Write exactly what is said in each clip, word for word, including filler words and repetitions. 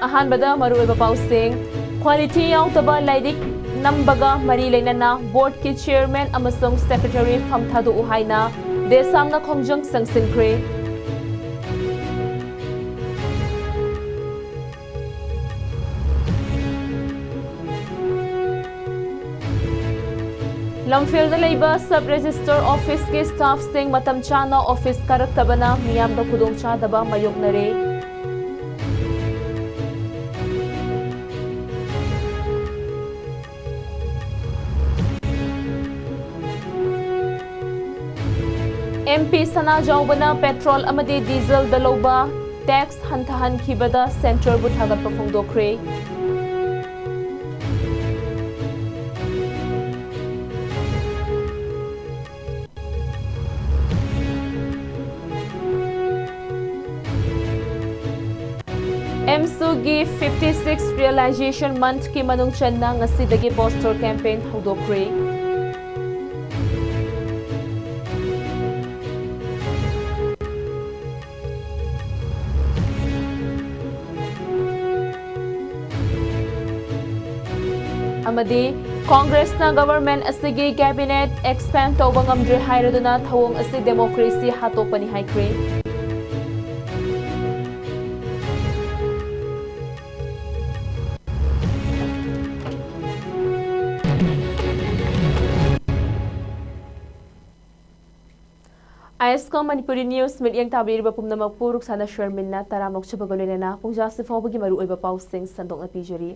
ꯑꯍꯥꯟꯕꯗ ꯃꯔꯨꯑꯣꯏꯕ ꯄꯥꯎꯁꯤꯡ꯫ ꯀ꯭ꯋꯥꯂꯤꯇꯤ ꯌꯥꯎꯗꯕ ꯂꯥꯏꯔꯤꯛ ꯅꯝꯕꯒ ꯃꯔꯤ ꯂꯩꯅꯅ ꯕꯣꯔꯗꯀꯤ ꯆꯤꯌꯔꯃꯦꯟ ꯑꯃꯁꯨꯡ ꯁꯦꯀ꯭ꯔꯦꯇꯔꯤ ꯐꯝ ꯊꯥꯗꯣꯛꯎ ꯍꯥꯏꯅ ꯗꯦꯁꯥꯝꯅ ꯈꯣꯡꯖꯪ ꯆꯪꯁꯤꯟꯈ꯭ꯔꯦ꯫ ꯂꯝꯐꯦꯜꯗ ꯂꯩꯕ ꯁꯕ ꯔꯦꯖꯤꯁꯇꯔ ꯑꯣꯐꯤꯁꯀꯤ ꯁ꯭ꯇꯥꯐꯁꯤꯡ ꯃꯇꯝ ꯆꯥꯅ ꯑꯣꯐꯤꯁ ꯀꯥꯔꯛꯇꯕꯅ ꯃꯤꯌꯥꯝꯗ ꯈꯨꯗꯣꯡꯆꯥꯗꯕ ꯃꯥꯌꯣꯛꯅꯔꯦ꯫ ꯑꯦꯝ ꯄꯤ ꯁꯅꯥꯖꯥꯎꯕꯅ ꯄꯦꯇ꯭ꯔꯣꯜ ꯑꯃꯗꯤ ꯗꯤꯖꯜꯗ ꯂꯧꯕ ꯇꯦꯛꯁ ꯍꯟꯊꯍꯟꯈꯤꯕꯗ ꯁꯦꯟꯇꯔꯕꯨ ꯊꯥꯒꯠꯄ ꯐꯣꯡꯗꯣꯛꯈ꯭ꯔꯦ꯫ ꯑꯦꯝꯁꯨꯒꯤ fifty six Realization Monthꯀꯤ ꯃꯅꯨꯡ ꯆꯟꯅ ꯉꯁꯤꯗꯒꯤ ꯄꯣꯁꯇꯔ ꯀꯦꯝꯄꯦꯟ ꯍꯧꯗꯣꯛꯈ꯭ꯔꯦ꯫ ꯑꯃꯗꯤ ꯀꯣꯡꯒ꯭ꯔꯦꯁꯅ ꯒꯚꯔꯟꯃꯦꯟꯠ ꯑꯁꯤꯒꯤ ꯀꯦꯕꯤꯅꯦꯠ ꯑꯦꯛꯁꯄꯦꯟꯗ ꯇꯧꯕ ꯉꯝꯗ꯭ꯔꯦ ꯍꯥꯏꯔꯗꯨꯅ ꯊꯧꯑꯣꯡ ꯑꯁꯤ ꯗꯦꯃꯣꯀ꯭ꯔꯦꯁꯤ ꯍꯥꯠꯇꯣꯛꯄꯅꯤ ꯍꯥꯏꯈ꯭ꯔꯦ꯫ ꯑꯥꯏ ꯑꯦꯁ ꯀꯣ ꯃꯅꯤꯄꯨꯔꯤ ꯅ꯭ꯌꯨꯁ ꯃꯤꯠꯌꯦꯡ ꯇꯥꯕꯤꯔꯤꯕ ꯄꯨꯝꯅꯃꯛꯄꯨ ꯔꯨꯛꯁꯥꯅ ꯁꯔꯃꯤꯟꯅ ꯇꯔꯥꯝꯅ ꯑꯣꯛꯆꯕꯒ ꯂꯣꯏꯅꯅ ꯄꯨꯡꯖꯥꯁꯤ ꯐꯥꯎꯕꯒꯤ ꯃꯔꯨꯑꯣꯏꯕ ꯄꯥꯎꯁꯤꯡ ꯁꯟꯗꯣꯛꯅ ꯄꯤꯖꯔꯤ꯫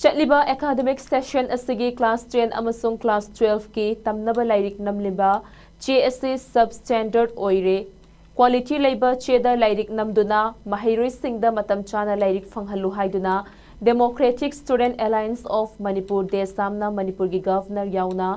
ꯆꯠꯂꯤꯕ ꯑꯦꯀꯥꯗꯃꯤꯛ ꯁꯦꯁꯟ ꯑꯁꯤꯒꯤ ꯀ꯭ꯂꯥꯁ ꯇꯦꯟ ꯑꯃꯁꯨꯡ ꯀ꯭ꯂꯥꯁ ꯇꯨꯋꯦꯜꯐꯀꯤ ꯇꯝꯅꯕ ꯂꯥꯏꯔꯤꯛ ꯅꯝꯂꯤꯕ ꯆꯦ ꯑꯁꯤ ꯁꯕ ꯁ꯭ꯇꯦꯟꯗꯔꯗ ꯑꯣꯏꯔꯦ꯫ ꯀ꯭ꯋꯥꯂꯤꯇꯤ ꯂꯩꯕ ꯆꯦꯗ ꯂꯥꯏꯔꯤꯛ ꯅꯝꯗꯨꯅ ꯃꯍꯩꯔꯣꯏꯁꯤꯡꯗ ꯃꯇꯝ ꯆꯥꯅ ꯂꯥꯏꯔꯤꯛ ꯐꯪꯍꯜꯂꯨ ꯍꯥꯏꯗꯨꯅ Democratic Student Alliance of Manipur, ꯗꯦꯁꯥꯝꯅ ꯃꯅꯤꯄꯨꯔꯒꯤ ꯒꯚꯔꯅꯔ ꯌꯥꯎꯅ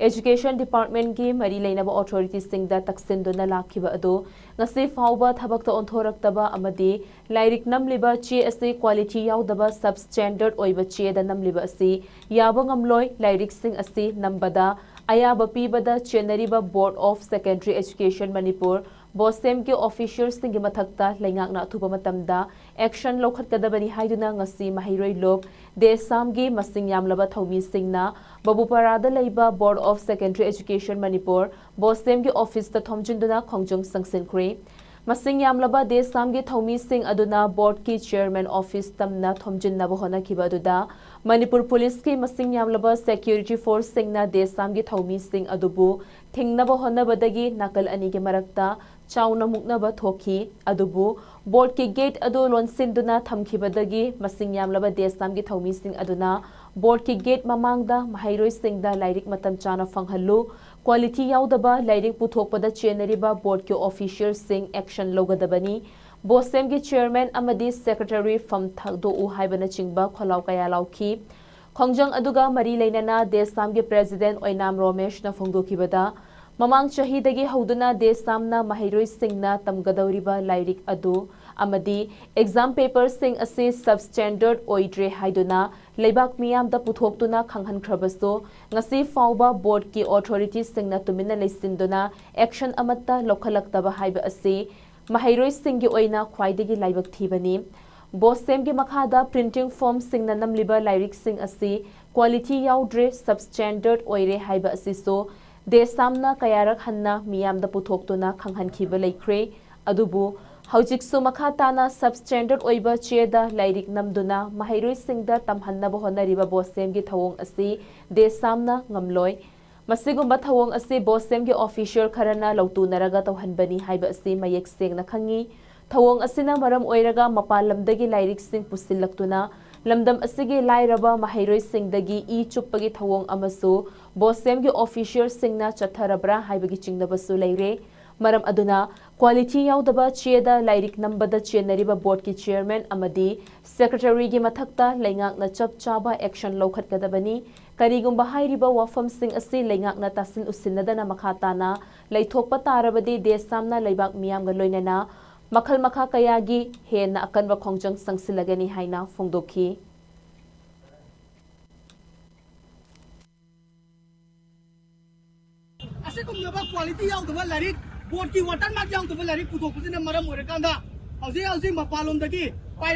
ꯑꯦꯖꯨꯀꯦꯁꯟ ꯗꯤꯄꯥꯔꯠꯃꯦꯟꯠꯀꯤ ꯃꯔꯤ ꯂꯩꯅꯕ ꯑꯣꯊꯣꯔꯤꯇꯤꯁꯤꯡꯗ ꯇꯛꯁꯤꯟꯗꯨꯅ ꯂꯥꯛꯈꯤꯕ ꯑꯗꯨ ꯉꯁꯤ ꯐꯥꯎꯕ ꯊꯕꯛꯇ ꯑꯣꯟꯊꯣꯔꯛꯇꯕ ꯑꯃꯗꯤ ꯂꯥꯏꯔꯤꯛ ꯅꯝꯂꯤꯕ ꯆꯦ ꯑꯁꯤ ꯀ꯭ꯋꯥꯂꯤꯇꯤ ꯌꯥꯎꯗꯕ ꯁꯕ ꯁ꯭ꯇꯦꯟꯗꯔꯗ ꯑꯣꯏꯕ ꯆꯦꯗ ꯅꯝꯂꯤꯕ ꯑꯁꯤ ꯌꯥꯕ ꯉꯝꯂꯣꯏ꯫ ꯂꯥꯏꯔꯤꯛꯁꯤꯡ ꯑꯁꯤ ꯅꯝꯕꯗ ꯑꯌꯥꯕ ꯄꯤꯕꯗ ꯆꯦꯟꯅꯔꯤꯕ Board of Secondary Education Manipur ꯕꯣꯁꯦꯝꯒꯤ ꯑꯣꯐꯤꯁꯤꯌꯦꯜꯁꯤꯡꯒꯤ ꯃꯊꯛꯇ ꯂꯩꯉꯥꯛꯅ ꯑꯊꯨꯕ ꯃꯇꯝꯗ ꯑꯦꯛꯁꯟ ꯂꯧꯈꯠꯀꯗꯕꯅꯤ ꯍꯥꯏꯗꯨꯅ ꯉꯁꯤ ꯃꯍꯩꯔꯣꯏ ꯂꯣꯛ ꯗꯦꯁꯥꯝꯒꯤ ꯃꯁꯤꯡ ꯌꯥꯝꯂꯕ ꯊꯧꯃꯤꯁꯤꯡꯅ ꯕꯕꯨꯄꯥꯔꯥꯗ ꯂꯩꯕ Board of Secondary Education Manipur, ꯕꯣꯁꯦꯝꯒꯤ ꯑꯣꯐꯤꯁꯇ ꯊꯣꯝꯖꯤꯟꯗꯨꯅ ꯈꯣꯡꯖꯪ ꯆꯪꯁꯤꯟꯈ꯭ꯔꯦ꯫ ꯃꯁꯤꯡ ꯌꯥꯝꯂꯕ ꯗꯦꯁꯥꯝꯒꯤ ꯊꯧꯃꯤꯁꯤꯡ ꯑꯗꯨꯅ ꯕꯣꯔꯗꯀꯤ ꯆꯦꯌꯔꯃꯦꯟ ꯑꯣꯐꯤꯁ ꯇꯝꯅ ꯊꯣꯝꯖꯤꯟꯅꯕ ꯍꯣꯠꯅꯈꯤꯕ ꯑꯗꯨꯗ ꯃꯅꯤꯄꯨꯔ ꯄꯨꯂꯤꯁꯀꯤ ꯃꯁꯤꯡ ꯌꯥꯝꯂꯕ ꯁꯦꯀ꯭ꯌꯨꯔꯤꯇꯤ ꯐꯣꯔꯁꯁꯤꯡꯅ ꯗꯦꯁꯥꯝꯒꯤ ꯊꯧꯃꯤꯁꯤꯡ ꯑꯗꯨꯕꯨ ꯊꯤꯡꯅꯕ ꯍꯣꯠꯅꯕꯗꯒꯤ ꯅꯥꯀꯜ ꯑꯅꯤꯒꯤ ꯃꯔꯛꯇ ꯆꯥꯎꯅ ꯃꯨꯛꯅꯕ ꯊꯣꯛꯈꯤ꯫ ꯑꯗꯨꯕꯨ ꯕꯣꯔꯗꯀꯤ ꯒꯦꯠ ꯑꯗꯨ ꯂꯣꯟꯁꯤꯟꯗꯨꯅ ꯊꯝꯈꯤꯕꯗꯒꯤ ꯃꯁꯤꯡ ꯌꯥꯝꯂꯕ ꯗꯦꯁꯥꯝꯒꯤ ꯊꯧꯃꯤꯁꯤꯡ ꯑꯗꯨꯅ ꯕꯣꯔꯗꯀꯤ ꯒꯦꯠ ꯃꯃꯥꯡꯗ ꯃꯍꯩꯔꯣꯏꯁꯤꯡꯗ ꯂꯥꯏꯔꯤꯛ ꯃꯇꯝ ꯆꯥꯅ ꯐꯪꯍꯜꯂꯨ, ꯀ꯭ꯋꯥꯂꯤꯇꯤ ꯌꯥꯎꯗꯕ ꯂꯥꯏꯔꯤꯛ ꯄꯨꯊꯣꯛꯄꯗ ꯆꯦꯟꯅꯔꯤꯕ ꯕꯣꯔꯗꯀꯤ ꯑꯣꯐꯤꯁꯤꯌꯦꯜꯁꯤꯡ ꯑꯦꯛꯁꯟ ꯂꯧꯒꯗꯕꯅꯤ, ꯕꯣꯁꯦꯝꯒꯤ ꯆꯦꯌꯔꯃꯦꯟ ꯑꯃꯗꯤ ꯁꯦꯀ꯭ꯔꯦꯇꯔꯤ ꯐꯝ ꯊꯥꯗꯣꯛꯎ ꯍꯥꯏꯕꯅꯆꯤꯡꯕ ꯈꯣꯜꯂꯥꯎ ꯀꯌꯥ ꯂꯥꯎꯈꯤ꯫ ꯈꯣꯡꯖꯪ ꯑꯗꯨꯒ ꯃꯔꯤ ꯂꯩꯅꯅ ꯗꯦꯁꯥꯝꯒꯤ ꯄ꯭ꯔꯦꯁꯤꯗꯦꯟꯠ ꯑꯣꯏꯅꯥꯝ ꯔꯣꯃꯦꯁꯅ ꯐꯣꯡꯗꯣꯛꯈꯤꯕꯗ, ꯃꯃꯥꯡ ꯆꯍꯤꯗꯒꯤ ꯍꯧꯗꯨꯅ ꯗꯦꯁꯥꯝꯅ ꯃꯍꯩꯔꯣꯏꯁꯤꯡꯅ ꯇꯝꯒꯗꯧꯔꯤꯕ ꯂꯥꯏꯔꯤꯛ ꯑꯗꯨ ꯑꯃꯗꯤ ꯑꯦꯛꯖꯥꯝ ꯄꯦꯄꯔꯁꯤꯡ ꯑꯁꯤ ꯁꯕ ꯁ꯭ꯇꯦꯟꯗꯔꯗ ꯑꯣꯏꯗ꯭ꯔꯦ ꯍꯥꯏꯗꯨꯅ ꯂꯩꯕꯥꯛ ꯃꯤꯌꯥꯝꯗ ꯄꯨꯊꯣꯛꯇꯨꯅ ꯈꯪꯍꯟꯈ꯭ꯔꯕꯁꯨ, ꯉꯁꯤ ꯐꯥꯎꯕ ꯕꯣꯔꯗꯀꯤ ꯑꯣꯊꯣꯔꯤꯇꯤꯁꯤꯡꯅ ꯇꯨꯃꯤꯟꯅ ꯂꯩꯁꯤꯟꯗꯨꯅ ꯑꯦꯛꯁꯟ ꯑꯃꯠꯇ ꯂꯧꯈꯠꯂꯛꯇꯕ ꯍꯥꯏꯕ ꯑꯁꯤ ꯃꯍꯩꯔꯣꯏꯁꯤꯡꯒꯤ ꯑꯣꯏꯅ ꯈ꯭ꯋꯥꯏꯗꯒꯤ ꯂꯥꯏꯕꯛ ꯊꯤꯕꯅꯤ꯫ ꯕꯣꯁꯦꯝꯒꯤ ꯃꯈꯥꯗ ꯄ꯭ꯔꯤꯟꯇꯤꯡ ꯐꯣꯔꯝꯁꯤꯡꯅ ꯅꯝꯂꯤꯕ ꯂꯥꯏꯔꯤꯛꯁꯤꯡ ꯑꯁꯤ ꯀ꯭ꯋꯥꯂꯤꯇꯤ ꯌꯥꯎꯗ꯭ꯔꯦ, ꯁꯕ ꯁ꯭ꯇꯦꯟꯗꯔꯗ ꯑꯣꯏꯔꯦ ꯍꯥꯏꯕ ꯑꯁꯤꯁꯨ ꯗꯦꯁꯥꯝꯅ ꯀꯌꯥꯔꯛ ꯍꯟꯅ ꯃꯤꯌꯥꯝꯗ ꯄꯨꯊꯣꯛꯇꯨꯅ ꯈꯪꯍꯟꯈꯤꯕ ꯂꯩꯈ꯭ꯔꯦ꯫ ꯑꯗꯨꯕꯨ ꯍꯧꯖꯤꯛꯁꯨ ꯃꯈꯥ ꯇꯥꯅ ꯁꯕ ꯁ꯭ꯇꯦꯟꯗꯔꯗ ꯑꯣꯏꯕ ꯆꯦꯗ ꯂꯥꯏꯔꯤꯛ ꯅꯝꯗꯨꯅ ꯃꯍꯩꯔꯣꯏꯁꯤꯡꯗ ꯇꯝꯍꯟꯅꯕ ꯍꯣꯠꯅꯔꯤꯕ ꯕꯣꯁꯦꯝꯒꯤ ꯊꯧꯑꯣꯡ ꯑꯁꯤ ꯗꯦꯁꯥꯝꯅ ꯉꯝꯂꯣꯏ꯫ ꯃꯁꯤꯒꯨꯝꯕ ꯊꯧꯑꯣꯡ ꯑꯁꯤ ꯕꯣꯁꯦꯝꯒꯤ ꯑꯣꯐꯤꯁꯤꯌꯦꯜ ꯈꯔꯅ ꯂꯧꯇꯨꯅꯔꯒ ꯇꯧꯍꯟꯕꯅꯤ ꯍꯥꯏꯕ ꯑꯁꯤ ꯃꯌꯦꯛ ꯁꯦꯡꯅ ꯈꯪꯏ꯫ ꯊꯧꯑꯣꯡ ꯑꯁꯤꯅ ꯃꯔꯝ ꯑꯣꯏꯔꯒ ꯃꯄꯥꯟ ꯂꯝꯗꯒꯤ ꯂꯥꯏꯔꯤꯛꯁꯤꯡ ꯄꯨꯁꯤꯜꯂꯛꯇꯨꯅ ꯂꯝꯗꯝ ꯑꯁꯤꯒꯤ ꯂꯥꯏꯔꯕ ꯃꯍꯩꯔꯣꯏꯁꯤꯡꯗꯒꯤ ꯏ ꯆꯨꯞꯄꯒꯤ ꯊꯧꯑꯣꯡ ꯑꯃꯁꯨ ꯕꯣꯁꯦꯝꯒꯤ ꯑꯣꯐꯤꯁꯤꯌꯦꯜꯁꯤꯡꯅ ꯆꯠꯊꯔꯕ꯭ꯔꯥ ꯍꯥꯏꯕꯒꯤ ꯆꯤꯡꯅꯕꯁꯨ ꯂꯩꯔꯦ꯫ ꯃꯔꯝ ꯑꯗꯨꯅ ꯀ꯭ꯋꯥꯂꯤꯇꯤ ꯌꯥꯎꯗꯕ ꯆꯦꯗ ꯂꯥꯏꯔꯤꯛ ꯅꯝꯕꯗ ꯆꯦꯟꯅꯔꯤꯕ ꯕꯣꯔꯗꯀꯤ ꯆꯦꯌꯔꯃꯦꯟ ꯑꯃꯗꯤ ꯁꯦꯀ꯭ꯔꯦꯇꯔꯤꯒꯤ ꯃꯊꯛꯇ ꯂꯩꯉꯥꯛꯅ ꯆꯞ ꯆꯥꯕ ꯑꯦꯛꯁꯟ ꯂꯧꯈꯠꯀꯗꯕꯅꯤ꯫ ꯀꯔꯤꯒꯨꯝꯕ ꯍꯥꯏꯔꯤꯕ ꯋꯥꯐꯝꯁꯤꯡ ꯑꯁꯤ ꯂꯩꯉꯥꯛꯅ ꯇꯥꯁꯤꯟ ꯎꯁꯤꯟꯅꯗꯅ ꯃꯈꯥ ꯇꯥꯅ ꯂꯩꯊꯣꯛꯄ ꯇꯥꯔꯕꯗꯤ ꯗꯦꯁꯥꯝꯅ ꯂꯩꯕꯥꯛ ꯃꯤꯌꯥꯝꯒ ꯂꯣꯏꯅꯅ ꯃꯈꯜ ꯃꯈꯥ ꯀꯌꯥꯒꯤ ꯍꯦꯟꯅ ꯑꯀꯟꯕ ꯈꯣꯡꯖꯪ ꯆꯪꯁꯤꯜꯂꯒꯅꯤ ꯍꯥꯏꯅ ꯐꯣꯡꯗꯣꯛꯈꯤ꯫ ꯑꯁꯤꯒꯨꯝꯂꯕ ꯀ꯭ꯋꯥꯂꯤꯇꯤ ꯌꯥꯎꯗꯕ ꯂꯥꯏꯔꯤꯛ ꯕꯣꯔꯗꯀꯤ ꯋꯥꯇꯔ ꯃꯥꯔꯛ ꯌꯥꯎꯗꯕ ꯂꯥꯏꯔꯤꯛ ꯄꯨꯊꯣꯛꯄꯁꯤꯅ ꯃꯔꯝ ꯑꯣꯏꯔꯀꯥꯟꯗ ꯍꯧꯖꯤꯛ ꯍꯧꯖꯤꯛ ꯃꯄꯥꯟꯂꯣꯝꯗꯒꯤ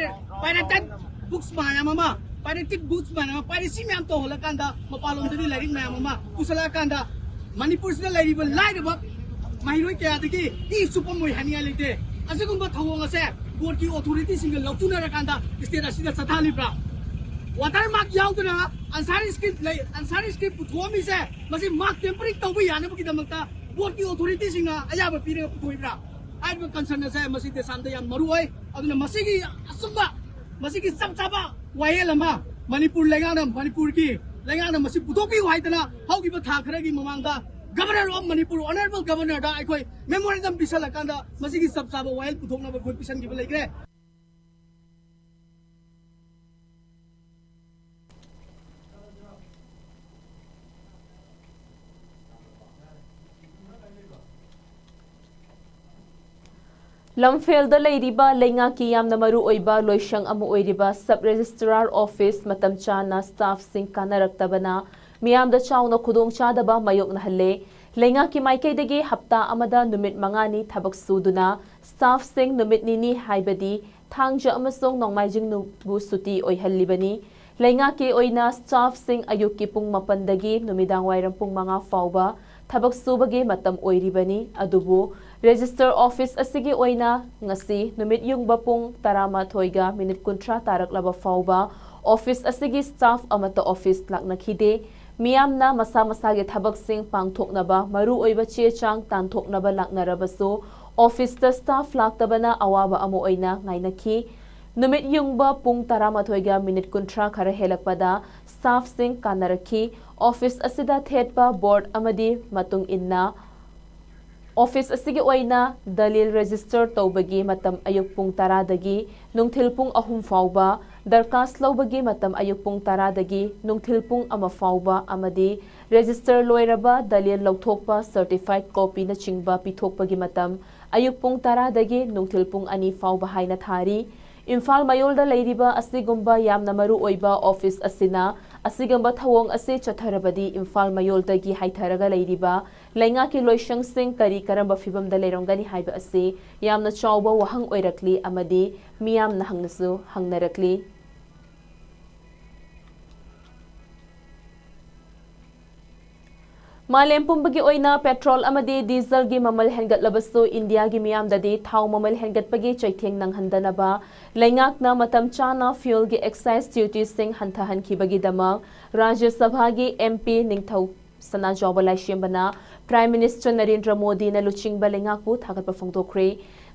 ꯄꯥꯏꯔꯦꯇꯦꯠ ꯕꯨꯛꯁ ꯃꯌꯥꯝ ꯑꯃ, ꯄꯥꯏꯔꯦꯇꯦꯠ ꯕꯨꯛꯁ ꯃꯌꯥꯝ ꯑꯃ, ꯄꯥꯏꯔꯦꯁꯤ ꯃꯌꯥꯝ ꯇꯧꯍꯜꯂꯀꯥꯟꯗ ꯃꯄꯥꯟꯂꯣꯝꯗꯒꯤ ꯂꯥꯏꯔꯤꯛ ꯃꯌꯥꯝ ꯑꯃ ꯄꯨꯁꯜꯂꯛꯑꯀꯥꯟꯗ ꯃꯅꯤꯄꯨꯔꯁꯤꯗ ꯂꯩꯔꯤꯕ ꯂꯥꯏꯔꯕ ꯃꯍꯩꯔꯣꯏ ꯀꯌꯥꯗꯒꯤ ꯏ ꯆꯨꯞꯄꯝꯃꯣꯏ ꯍꯥꯏꯅꯤꯡꯉꯥꯏ ꯂꯩꯇꯦ꯫ ꯑꯁꯤꯒꯨꯝꯕ ꯊꯧꯑꯣꯡ ꯑꯁꯦ ꯕꯣꯔꯗꯀꯤ ꯑꯣꯊꯣꯔꯤꯇꯤꯁꯤꯡꯒ ꯂꯧꯊꯣꯛꯅꯔꯀꯥꯟꯗ ꯁ꯭ꯇꯦꯠ ꯑꯁꯤꯗ ꯆꯠꯊꯍꯜꯂꯤꯕ꯭ꯔꯥ? ꯋꯥꯇꯔ ꯃꯥꯔꯛ ꯌꯥꯎꯗꯅ ꯑꯟꯁꯥꯔ ꯁ꯭ꯀ꯭ꯔꯤꯞ ꯂꯩ, ꯑꯟꯁꯥꯔ ꯁ꯭ꯀ꯭ꯔꯤꯞ ꯄꯨꯊꯣꯛꯑꯝꯃꯤꯁꯦ ꯃꯁꯤ ꯃꯥꯔꯛ ꯇꯦꯝꯄꯔꯤꯡ ꯇꯧꯕ ꯌꯥꯅꯕꯒꯤꯗꯃꯛꯇ ꯕꯣꯔꯗꯀꯤ ꯑꯣꯊꯣꯔꯤꯇꯤꯁꯤꯡꯅ ꯑꯌꯥꯕ ꯄꯤꯔꯒ ꯄꯨꯊꯣꯛꯏꯕ꯭ꯔꯥ? ꯍꯥꯏꯔꯤꯕ ꯀꯟꯁꯔꯟ ꯑꯁꯦ ꯃꯁꯤ ꯗꯦꯁꯥꯝꯗ ꯌꯥꯝ ꯃꯔꯨ ꯑꯣꯏ꯫ ꯑꯗꯨꯅ ꯃꯁꯤꯒꯤ ꯑꯆꯨꯝꯕ, ꯃꯁꯤꯒꯤ ꯆꯞ ꯆꯥꯕ ꯋꯥꯌꯦꯜ ꯑꯃ ꯃꯅꯤꯄꯨꯔ ꯂꯩꯉꯥꯛꯅ, ꯃꯅꯤꯄꯨꯔꯒꯤ ꯂꯩꯉꯥꯛꯅ ꯃꯁꯤ ꯄꯨꯊꯣꯛꯄꯤꯌꯨ ꯍꯥꯏꯗꯅ ꯍꯧꯈꯤꯕ ꯊꯥ ꯈꯔꯒꯤ ꯃꯃꯥꯡꯗ Governor of Manipur, Honorable Governor ꯗ ꯑꯩꯈꯣꯏ ꯃꯦꯃꯣꯔꯦꯟꯗꯝ ꯄꯤꯁꯜꯂꯀꯥꯟꯗ ꯃꯁꯤꯒꯤ ꯆꯞ ꯆꯥꯕ ꯋꯥꯌꯦꯜ ꯄꯨꯊꯣꯛꯅꯕ ꯑꯩꯈꯣꯏ ꯄꯤꯁꯟꯈꯤꯕ ꯂꯩꯈ꯭ꯔꯦ꯫ ꯂꯝꯐꯦꯜꯗ ꯂꯩꯔꯤꯕ ꯂꯩꯉꯥꯛꯀꯤ ꯌꯥꯝꯅ ꯃꯔꯨ ꯑꯣꯏꯕ ꯂꯣꯏꯁꯪ ꯑꯃ ꯑꯣꯏꯔꯤꯕ Sub Registrar Office ꯃꯇꯝ ꯆꯥꯅ staff ꯁꯤꯡ ꯀꯥꯟꯅꯔꯛꯇꯕꯅ ꯃꯤꯌꯥꯝꯗ ꯆꯥꯎꯅ ꯈꯨꯗꯣꯡꯆꯥꯗꯕ ꯃꯥꯌꯣꯛꯅꯍꯜꯂꯦ꯫ ꯂꯩꯉꯥꯛꯀꯤ ꯃꯥꯏꯀꯩꯗꯒꯤ ꯍꯞꯇꯥ ꯑꯃꯗ ꯅꯨꯃꯤꯠ ꯃꯉꯥꯅꯤ ꯊꯕꯛ ꯁꯨꯗꯨꯅ staff ꯁꯤꯡ ꯅꯨꯃꯤꯠ ꯅꯤꯅꯤ ꯍꯥꯏꯕꯗꯤ ꯊꯥꯡꯖ ꯑꯃꯁꯨꯡ ꯅꯣꯡꯃꯥꯏꯖꯤꯡ ꯅꯨ-, ꯕꯨ ꯁꯨꯇꯤ ꯑꯣꯏꯍꯜꯂꯤꯕꯅꯤ꯫ ꯂꯩꯉꯥꯛꯀꯤ ꯑꯣꯏꯅ staff ꯁꯤꯡ ꯑꯌꯨꯛꯀꯤ ꯄꯨꯡ ꯃꯥꯄꯟꯗꯒꯤ ꯅꯨꯃꯤꯗꯥꯡꯋꯥꯏꯔꯝ ꯄꯨꯡ ꯃꯉꯥ ꯐꯥꯎꯕ ꯊꯕꯛ ꯁꯨꯕꯒꯤ ꯃꯇꯝ ꯑꯣꯏꯔꯤꯕꯅꯤ꯫ ꯑꯗꯨꯕꯨ Register Office ꯑꯁꯤꯒꯤ ꯑꯣꯏꯅ ꯉꯁꯤ ꯅꯨꯃꯤꯠ ꯌꯨꯡꯕ ꯄꯨꯡ ꯇꯔꯥꯃꯥꯊꯣꯏꯒ ꯃꯤꯅꯤꯠ ꯀꯨꯟꯊ꯭ꯔꯥ ꯇꯥꯔꯛꯂꯕ ꯐꯥꯎꯕ office ꯑꯁꯤꯒꯤ staff ꯑꯃꯠꯇ office ꯂꯥꯛꯅꯈꯤꯗꯦ꯫ ꯃꯤꯌꯥꯝꯅ ꯃꯁꯥ ꯃꯁꯥꯒꯤ ꯊꯕꯛꯁꯤꯡ ꯄꯥꯡꯊꯣꯛꯅꯕ ꯃꯔꯨ ꯑꯣꯏꯕ ꯆꯦ ꯆꯥꯡ ꯇꯥꯟꯊꯣꯛꯅꯕ ꯂꯥꯛꯅꯔꯕꯁꯨ office ꯇ staff ꯂꯥꯛꯇꯕꯅ ꯑꯋꯥꯕ ꯑꯃ ꯑꯣꯏꯅ ꯉꯥꯏꯅꯈꯤ꯫ ꯅꯨꯃꯤꯠ ꯌꯨꯡꯕ ꯄꯨꯡ ꯇꯔꯥꯃꯥꯊꯣꯏꯒ ꯃꯤꯅꯤꯠ ꯀꯨꯟꯊ꯭ꯔꯥ ꯈꯔ ꯍꯦꯜꯂꯛꯄꯗ staff ꯁꯤꯡ ꯀꯥꯟꯅꯔꯛꯈꯤ꯫ Office ꯑꯁꯤꯗ ꯊꯦꯠꯄ board ꯑꯃꯗꯤ ꯃꯇꯨꯡ ꯏꯟꯅ office ꯑꯁꯤꯒꯤ ꯑꯣꯏꯅ ꯗꯂꯤꯜ register ꯇꯧꯕꯒꯤ ꯃꯇꯝ ꯑꯌꯨꯛ ꯄꯨꯡ ꯇꯔꯥꯗꯒꯤ ꯅꯨꯡꯊꯤꯜ ꯄꯨꯡ ꯑꯍꯨꯝ ꯐꯥꯎꯕ, ꯗꯔꯀꯥꯁ ꯂꯧꯕꯒꯤ ꯃꯇꯝ ꯑꯌꯨꯛ ꯄꯨꯡ ꯇꯔꯥꯗꯒꯤ ꯅꯨꯡꯊꯤꯜ ꯄꯨꯡ ꯑꯃ ꯐꯥꯎꯕ ꯑꯃꯗꯤ register ꯂꯣꯏꯔꯕ ꯗꯂꯤꯜ ꯂꯧꯊꯣꯛꯄ, certified copy ꯅꯆꯤꯡꯕ ꯄꯤꯊꯣꯛꯄꯒꯤ ꯃꯇꯝ ꯑꯌꯨꯛ ꯄꯨꯡ ꯇꯔꯥꯗꯒꯤ ꯅꯨꯡꯊꯤꯜ ꯄꯨꯡ ꯑꯅꯤ ꯐꯥꯎꯕ ꯍꯥꯏꯅ ꯊꯥꯔꯤ꯫ ꯏꯝꯐꯥꯜ ꯃꯌꯣꯜꯗ ꯂꯩꯔꯤꯕ ꯑꯁꯤꯒꯨꯝꯕ ꯌꯥꯝꯅ ꯃꯔꯨ ꯑꯣꯏꯕ office ꯑꯁꯤꯅ ꯑꯁꯤꯒꯨꯝꯕ ꯊꯧꯑꯣꯡ ꯑꯁꯤ ꯆꯠꯊꯔꯕꯗꯤ ꯏꯝꯐꯥꯜ ꯃꯌꯣꯜꯗꯒꯤ ꯍꯥꯏꯊꯔꯒ ꯂꯩꯔꯤꯕ ꯂꯩꯉꯥꯛꯀꯤ ꯂꯣꯏꯁꯪꯁꯤꯡ ꯀꯔꯤ ꯀꯔꯝꯕ ꯐꯤꯕꯝꯗ ꯂꯩꯔꯝꯒꯅꯤ ꯍꯥꯏꯕ ꯑꯁꯤ ꯌꯥꯝꯅ ꯆꯥꯎꯕ ꯋꯥꯍꯪ ꯑꯣꯏꯔꯛꯂꯤ ꯑꯃꯗꯤ ꯃꯤꯌꯥꯝꯅ ꯍꯪꯅꯁꯨ ꯍꯪꯅꯔꯛꯂꯤ꯫ ꯃꯥꯂꯦꯝ ꯄꯨꯝꯕꯒꯤ ꯑꯣꯏꯅ ꯄꯦꯇ꯭ꯔꯣꯜ ꯑꯃꯗꯤ ꯗꯤꯖꯜꯒꯤ ꯃꯃꯜ ꯍꯦꯟꯒꯠꯂꯕꯁꯨ ꯏꯟꯗꯤꯌꯥꯒꯤ ꯃꯤꯌꯥꯝꯗꯗꯤ ꯊꯥꯎ ꯃꯃꯜ ꯍꯦꯟꯒꯠꯄꯒꯤ ꯆꯩꯊꯦꯡ ꯅꯪꯍꯟꯗꯅꯕ ꯂꯩꯉꯥꯛꯅ ꯃꯇꯝ ꯆꯥꯅ ꯐ꯭ꯌꯨꯜꯒꯤ ꯑꯦꯛꯁꯥꯏꯖ ꯗ꯭ꯌꯨꯇꯤꯁꯤꯡ ꯍꯟꯊꯍꯟꯈꯤꯕꯒꯤꯗꯃꯛ ꯔꯥꯖ꯭ꯌ ꯁꯚꯥꯒꯤ ꯑꯦꯝ ꯄꯤ ꯅꯤꯡꯊꯧ ꯁꯅꯥꯖꯥꯎꯕ ꯂꯥꯏꯁꯦꯝꯕꯅ ꯄ꯭ꯔꯥꯏꯝ ꯃꯤꯅꯤꯁꯇꯔ ꯅꯔꯦꯟꯗ꯭ꯔ ꯃꯣꯗꯤꯅ ꯂꯨꯆꯤꯡꯕ ꯂꯩꯉꯥꯛꯄꯨ ꯊꯥꯒꯠꯄ ꯐꯣꯡꯗꯣꯛꯈ꯭ꯔꯦ꯫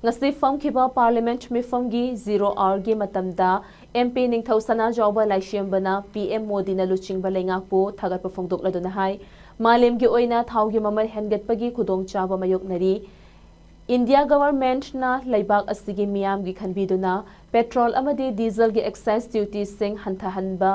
ꯉꯁꯤ ꯐꯝꯈꯤꯕ ꯄꯥꯔꯂꯤꯌꯥꯃꯦꯟꯠ ꯃꯤꯐꯝꯒꯤ ꯖꯤꯔꯣ ꯑꯥꯋꯔꯒꯤ ꯃꯇꯝꯗ ꯑꯦꯝ ꯄꯤ ꯅꯤꯡꯊꯧ ꯁꯅꯥꯖꯥꯎꯕ ꯂꯥꯏꯁꯦꯝꯕꯅ ꯄꯤ ꯑꯦꯝ ꯃꯣꯗꯤꯅ ꯂꯨꯆꯤꯡꯕ ꯂꯩꯉꯥꯛꯄꯨ ꯊꯥꯒꯠꯄ ꯐꯣꯡꯗꯣꯛꯂꯗꯨꯅ ꯍꯥꯏ, ꯃꯥꯂꯦꯝꯒꯤ ꯑꯣꯏꯅ ꯊꯥꯎꯒꯤ ꯃꯃꯜ ꯍꯦꯟꯒꯠꯄꯒꯤ ꯈꯨꯗꯣꯡꯆꯥꯕ ꯃꯥꯌꯣꯛꯅꯔꯤ꯫ ꯏꯟꯗꯤꯌꯥ ꯒꯚꯔꯟꯃꯦꯟꯠꯅ ꯂꯩꯕꯥꯛ ꯑꯁꯤꯒꯤ ꯃꯤꯌꯥꯝꯒꯤ ꯈꯟꯕꯤꯗꯨꯅ ꯄꯦꯇ꯭ꯔꯣꯜ ꯑꯃꯗꯤ ꯗꯤꯖꯜꯒꯤ ꯑꯦꯛꯁꯥꯏꯖ ꯗ꯭ꯌꯨꯇꯤꯁꯤꯡ ꯍꯟꯊꯍꯟꯕ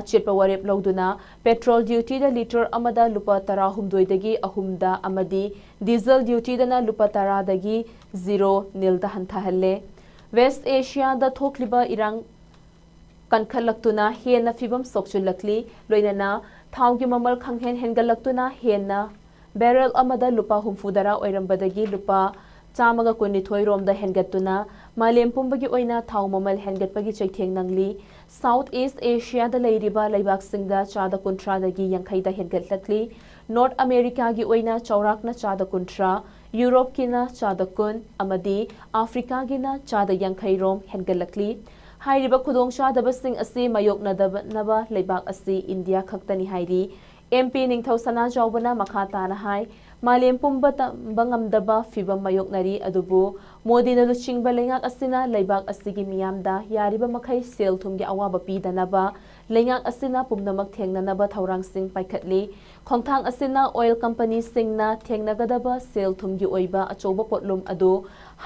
ꯑꯆꯦꯠꯄ ꯋꯥꯔꯦꯞ ꯂꯧꯗꯨꯅ ꯄꯦꯇ꯭ꯔꯣꯜ ꯗ꯭ꯌꯨꯇꯤꯗ ꯂꯤꯇꯔ ꯑꯃꯗ ꯂꯨꯄꯥ ꯇꯔꯥꯍꯨꯝꯗꯣꯏꯗꯒꯤ ꯑꯍꯨꯝꯗ ꯑꯃꯗꯤ ꯗꯤꯖꯜ ꯗ꯭ꯌꯨꯇꯤꯗꯅ ꯂꯨꯄꯥ ꯇꯔꯥꯗꯒꯤ ꯖꯤꯔꯣ ꯅꯤꯜꯗ ꯍꯟꯊꯍꯜꯂꯦ꯫ ꯋꯦꯁ꯭ꯠ ꯑꯦꯁꯤꯌꯥꯗ ꯊꯣꯛꯂꯤꯕ ꯏꯔꯥꯡ ꯀꯟꯈꯠꯂꯛꯇꯨꯅ ꯍꯦꯟꯅ ꯐꯤꯚꯝ ꯁꯣꯛꯆꯤꯜꯂꯛꯂꯤ꯫ ꯂꯣꯏꯅꯅ ꯊꯥꯎꯒꯤ ꯃꯃꯜ ꯈꯪꯍꯦꯟ ꯍꯦꯟꯒꯠꯂꯛꯇꯨꯅ ꯍꯦꯟꯅ ꯕꯦꯔꯦꯜ ꯑꯃꯗ ꯂꯨꯄꯥ ꯍꯨꯝꯐꯨꯇꯔꯥ ꯑꯣꯏꯔꯝꯕꯗꯒꯤ ꯂꯨꯄꯥ ꯆꯥꯝꯃꯒ ꯀꯨꯟꯅꯤꯊꯣꯏ ꯔꯣꯝꯗ ꯍꯦꯟꯒꯠꯇꯨꯅ ꯃꯥꯂꯦꯝ ꯄꯨꯝꯕꯒꯤ ꯑꯣꯏꯅ ꯊꯥꯎ ꯃꯃꯜ ꯍꯦꯟꯒꯠꯄꯒꯤ ꯆꯩꯊꯦꯡ ꯅꯪꯂꯤ꯫ ꯁꯥꯎꯊ ꯏꯁ꯭ꯠ ꯑꯦꯁꯤꯌꯥꯗ ꯂꯩꯔꯤꯕ ꯂꯩꯕꯥꯛꯁꯤꯡꯗ ꯆꯥꯗ ꯀꯨꯟꯊ꯭ꯔꯥꯗꯒꯤ ꯌꯥꯡꯈꯩꯗ ꯍꯦꯟꯒꯠꯂꯛꯂꯤ꯫ ꯅꯣꯔꯠ ꯑꯃꯦꯔꯤꯀꯥꯒꯤ ꯑꯣꯏꯅ ꯆꯥꯎꯔꯥꯛꯅ ꯆꯥꯗ ꯀꯨꯟꯊ꯭ꯔꯥ, ꯌꯨꯔꯣꯞꯀꯤꯅ ꯆꯥꯗ ꯀꯨꯟ ꯑꯃꯗꯤ ꯑꯐ꯭ꯔꯤꯀꯥꯒꯤꯅ ꯆꯥꯗ ꯌꯥꯡꯈꯩ ꯔꯣꯝ ꯍꯦꯟꯒꯠꯂꯛꯂꯤ꯫ ꯍꯥꯏꯔꯤꯕ ꯈꯨꯗꯣꯡꯆꯥꯗꯕꯁꯤꯡ ꯑꯁꯤ ꯃꯥꯌꯣꯛꯅꯗꯅꯕ ꯂꯩꯕꯥꯛ ꯑꯁꯤ ꯏꯟꯗꯤꯌꯥ ꯈꯛꯇꯅꯤ ꯍꯥꯏꯔꯤ꯫ ꯑꯦꯝ ꯄꯤ ꯅꯤꯡꯊꯧ ꯁꯅꯥꯖꯥꯎꯕꯅ ꯃꯈꯥ ꯇꯥꯅ ꯍꯥꯏ, ꯃꯥꯂꯦꯝ ꯄꯨꯝꯕ ꯇꯝꯕ ꯉꯝꯗꯕ ꯐꯤꯚꯝ ꯃꯥꯌꯣꯛꯅꯔꯤ, ꯑꯗꯨꯕꯨ ꯃꯣꯗꯤꯅ ꯂꯨꯆꯤꯡꯕ ꯂꯩꯉꯥꯛ ꯑꯁꯤꯅ ꯂꯩꯕꯥꯛ ꯑꯁꯤꯒꯤ ꯃꯤꯌꯥꯝꯗ ꯌꯥꯔꯤꯕ ꯃꯈꯩ ꯁꯦꯜ ꯊꯨꯝꯒꯤ ꯑꯋꯥꯕ ꯄꯤꯗꯅꯕ ꯂꯩꯉꯥꯛ ꯑꯁꯤꯅ ꯄꯨꯝꯅꯃꯛ ꯊꯦꯡꯅꯅꯕ ꯊꯧꯔꯥꯡꯁꯤꯡ ꯄꯥꯏꯈꯠꯂꯤ꯫ ꯈꯣꯡꯊꯥꯡ ꯑꯁꯤꯅ ꯑꯣꯏꯜ ꯀꯝꯄꯅꯤꯁꯤꯡꯅ ꯊꯦꯡꯅꯒꯗꯕ ꯁꯦꯜ ꯊꯨꯝꯒꯤ ꯑꯣꯏꯕ ꯑꯆꯧꯕ ꯄꯣꯠꯂꯨꯝ ꯑꯗꯨ